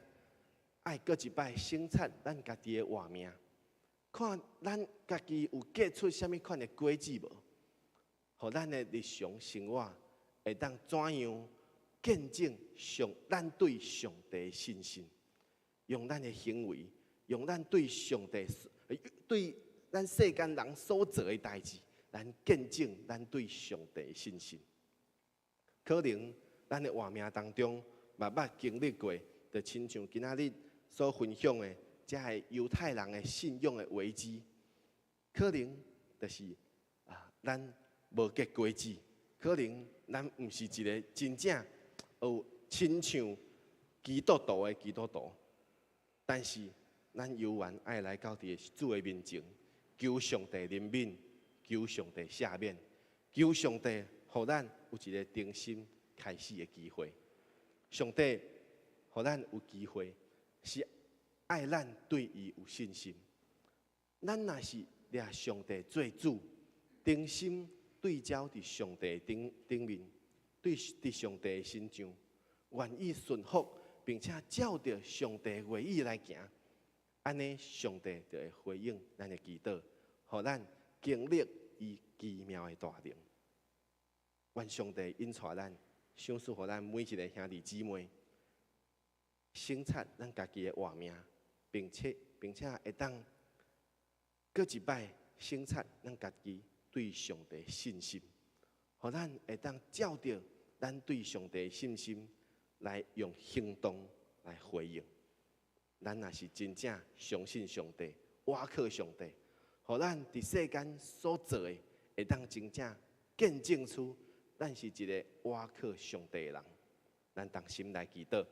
愛閣一擺省察咱家己的活命，看咱家己有結出啥物款的果子無？予咱的日常生活會當怎樣見證咱對上帝的信心？用咱的行為，用咱對上帝、對咱世間人所做的代誌，咱見證咱對上帝的信心。可能咱的活命當中，嘛捌經歷過，就親像今仔日所分享的，這个猶太人的信仰的危機，可能就是啊，咱無結果子，可能咱毋是一个真正有親像基督徒的基督徒，但是咱猶原愛來到佇主的面前，求上帝憐憫，求上帝赦免，求上帝予咱有一個重新開始的機會。上帝予咱有機會，是愛咱對伊有信心。咱若是掠上帝做主，定心對焦佇上帝頂頂面，對佇上帝身上，願意順服，並且照著上帝話語來行，按呢上帝就會回應咱的祈禱，予咱經歷伊奇妙的大能。願上帝引帶咱，賞賜予咱每一个兄弟姊妹，省察咱家己的活命，並且會當閣一擺省察咱家己對上帝信心，予咱會當照著咱對上帝信心來用行動來回應。咱若是真正相信上帝，倚靠上帝，予咱佇世間所做的，會當真正見證出咱是一个倚靠上帝的人。咱同心來祈禱。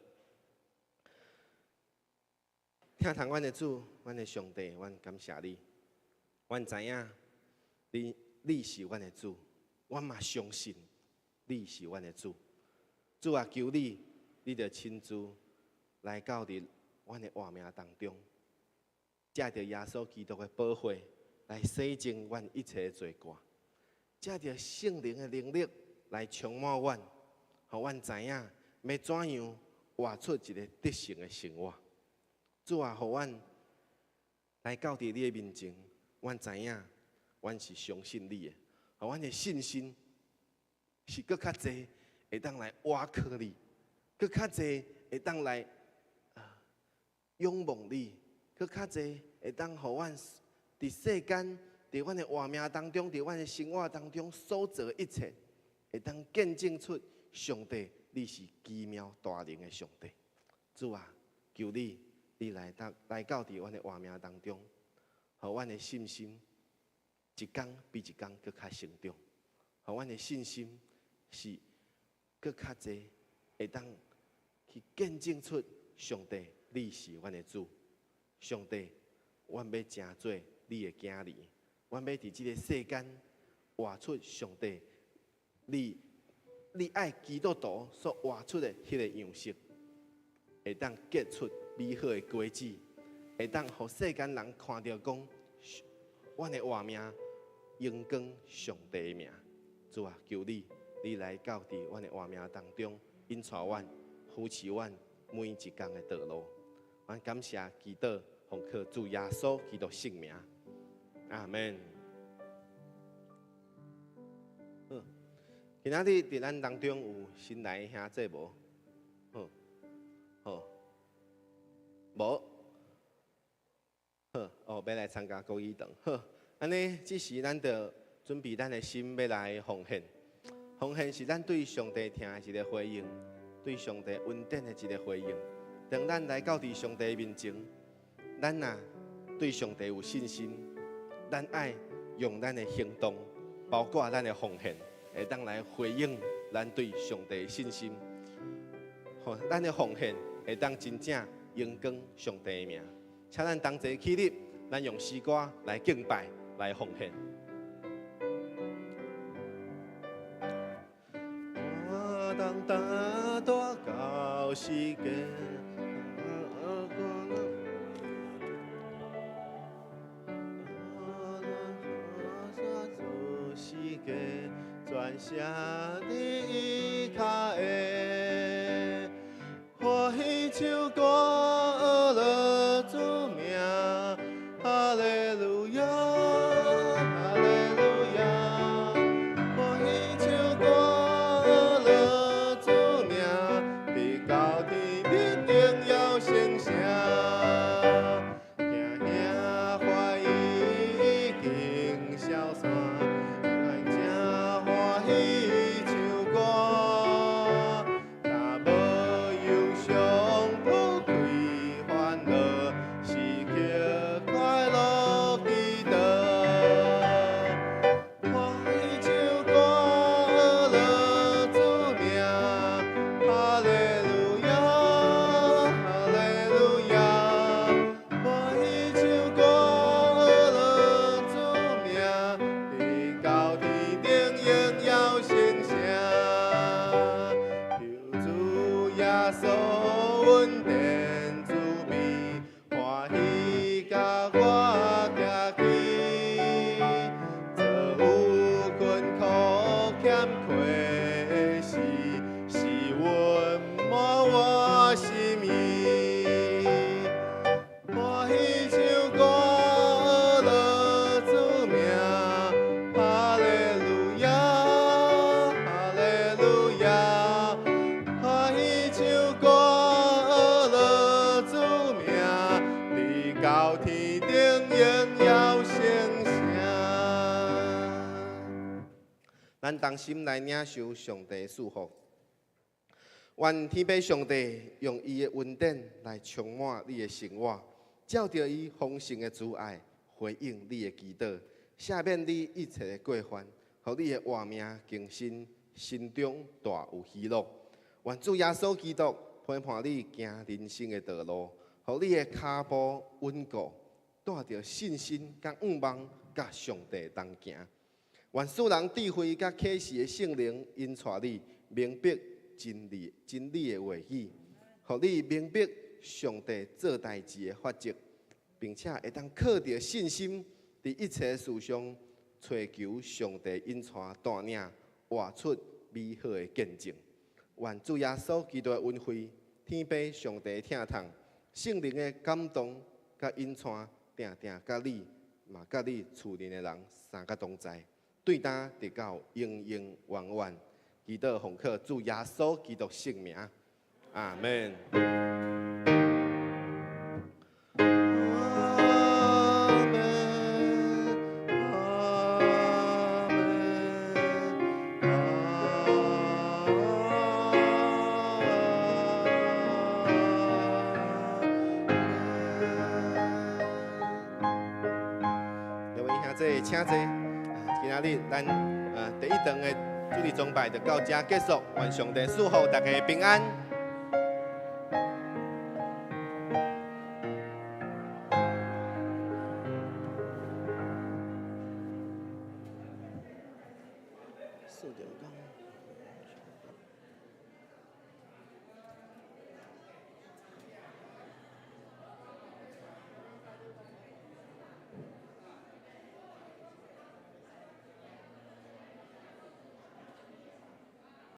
疼痛阮的主，阮的上帝，阮感謝你。阮知影你是阮的主，阮嘛相信你是阮的主。主啊，求你，你著親自來到佇阮的活命當中，藉著耶穌基督的寶血來洗淨阮一切的罪過，藉著聖靈的能力來充滿阮，予阮知影欲怎樣活出一个得勝的生活。主啊，予阮來到佇你的面前，阮知影，阮是相信你的，予阮的信心是閣較濟，會當來倚靠你，閣較濟會當來仰望你，閣較濟會當予阮佇世間，佇阮的活命當中，佇阮的生活當中所做的一切，會當見證出上帝，你是奇妙大能的上帝。主啊，求你，你來到佇阮的活命當中，予阮的信心一工比一工閣較成長，予阮的信心是閣較濟，會當去見證出上帝，你是阮的主。上帝，阮欲成做你的囝兒，阮欲佇這个世間活出上帝，你愛基督徒所活出的彼个樣式，會當結出美好的果子，會當予世間人看著講，阮的活命榮光上帝的名。主啊，求你，你來到佇阮的活命當中，引帶阮、扶持阮每一工的道路。阮感謝祈禱，奉靠主耶穌基督聖名，阿門。好，今仔日佇咱當中有新來的兄弟無？好，好，無？好，哦，欲來參加國語堂。好，按呢，這時咱就準備咱的心，欲來奉獻。奉獻是咱對上帝疼的一个回應，對上帝恩典的一个回應。當咱來到佇上帝面前，咱若對上帝有信心，咱愛用咱的行動，包括咱的奉獻，會當來回應咱對上帝的信心。予咱的奉獻會當真正榮光上帝的名。請咱同齊起立，咱用詩歌來敬拜，來奉獻。我當大大到世界。全城你依靠的，歡喜唱歌，學樂主名，哈利路亞，哈利路亞。歡喜唱歌，學樂主名，佇高天必定要成聖。驚兄懷疑已經消散。歡喜唱歌，若無憂傷，不開煩惱，時刻快樂祈禱。歡喜唱歌，學樂主名，哈利路亞，哈利路亞。咱同心来领受上帝祝福。愿天父上帝用伊的恩典来充满你的生活，照著伊丰盛的慈爱回应你的祈祷，赦免你一切的过犯，予你的活命更新，心中大有喜乐。愿主耶稣基督陪伴你行人生的道路，予你的跤步稳固，带著信心佮向望，佮上帝同行。愿赐人智慧佮启示的圣灵引带你明白真理、真理的话语，予你明白上帝做代志的法则，并且会当靠著信心，伫一切事上揣求上帝引带带领，活出美好的见证。愿主耶稣基督的恩惠、天父上帝的疼痛、圣灵的感动佮引带，定定佮你，嘛佮你厝内的人三个同在，对今直到永永远远。祈祷奉靠主耶稣基督圣名，阿门。阿门，阿门，阿门。各位兄弟，请坐。今仔日咱第一堂的主日崇拜就到这结束，愿上帝赐福大家平安。4点钟。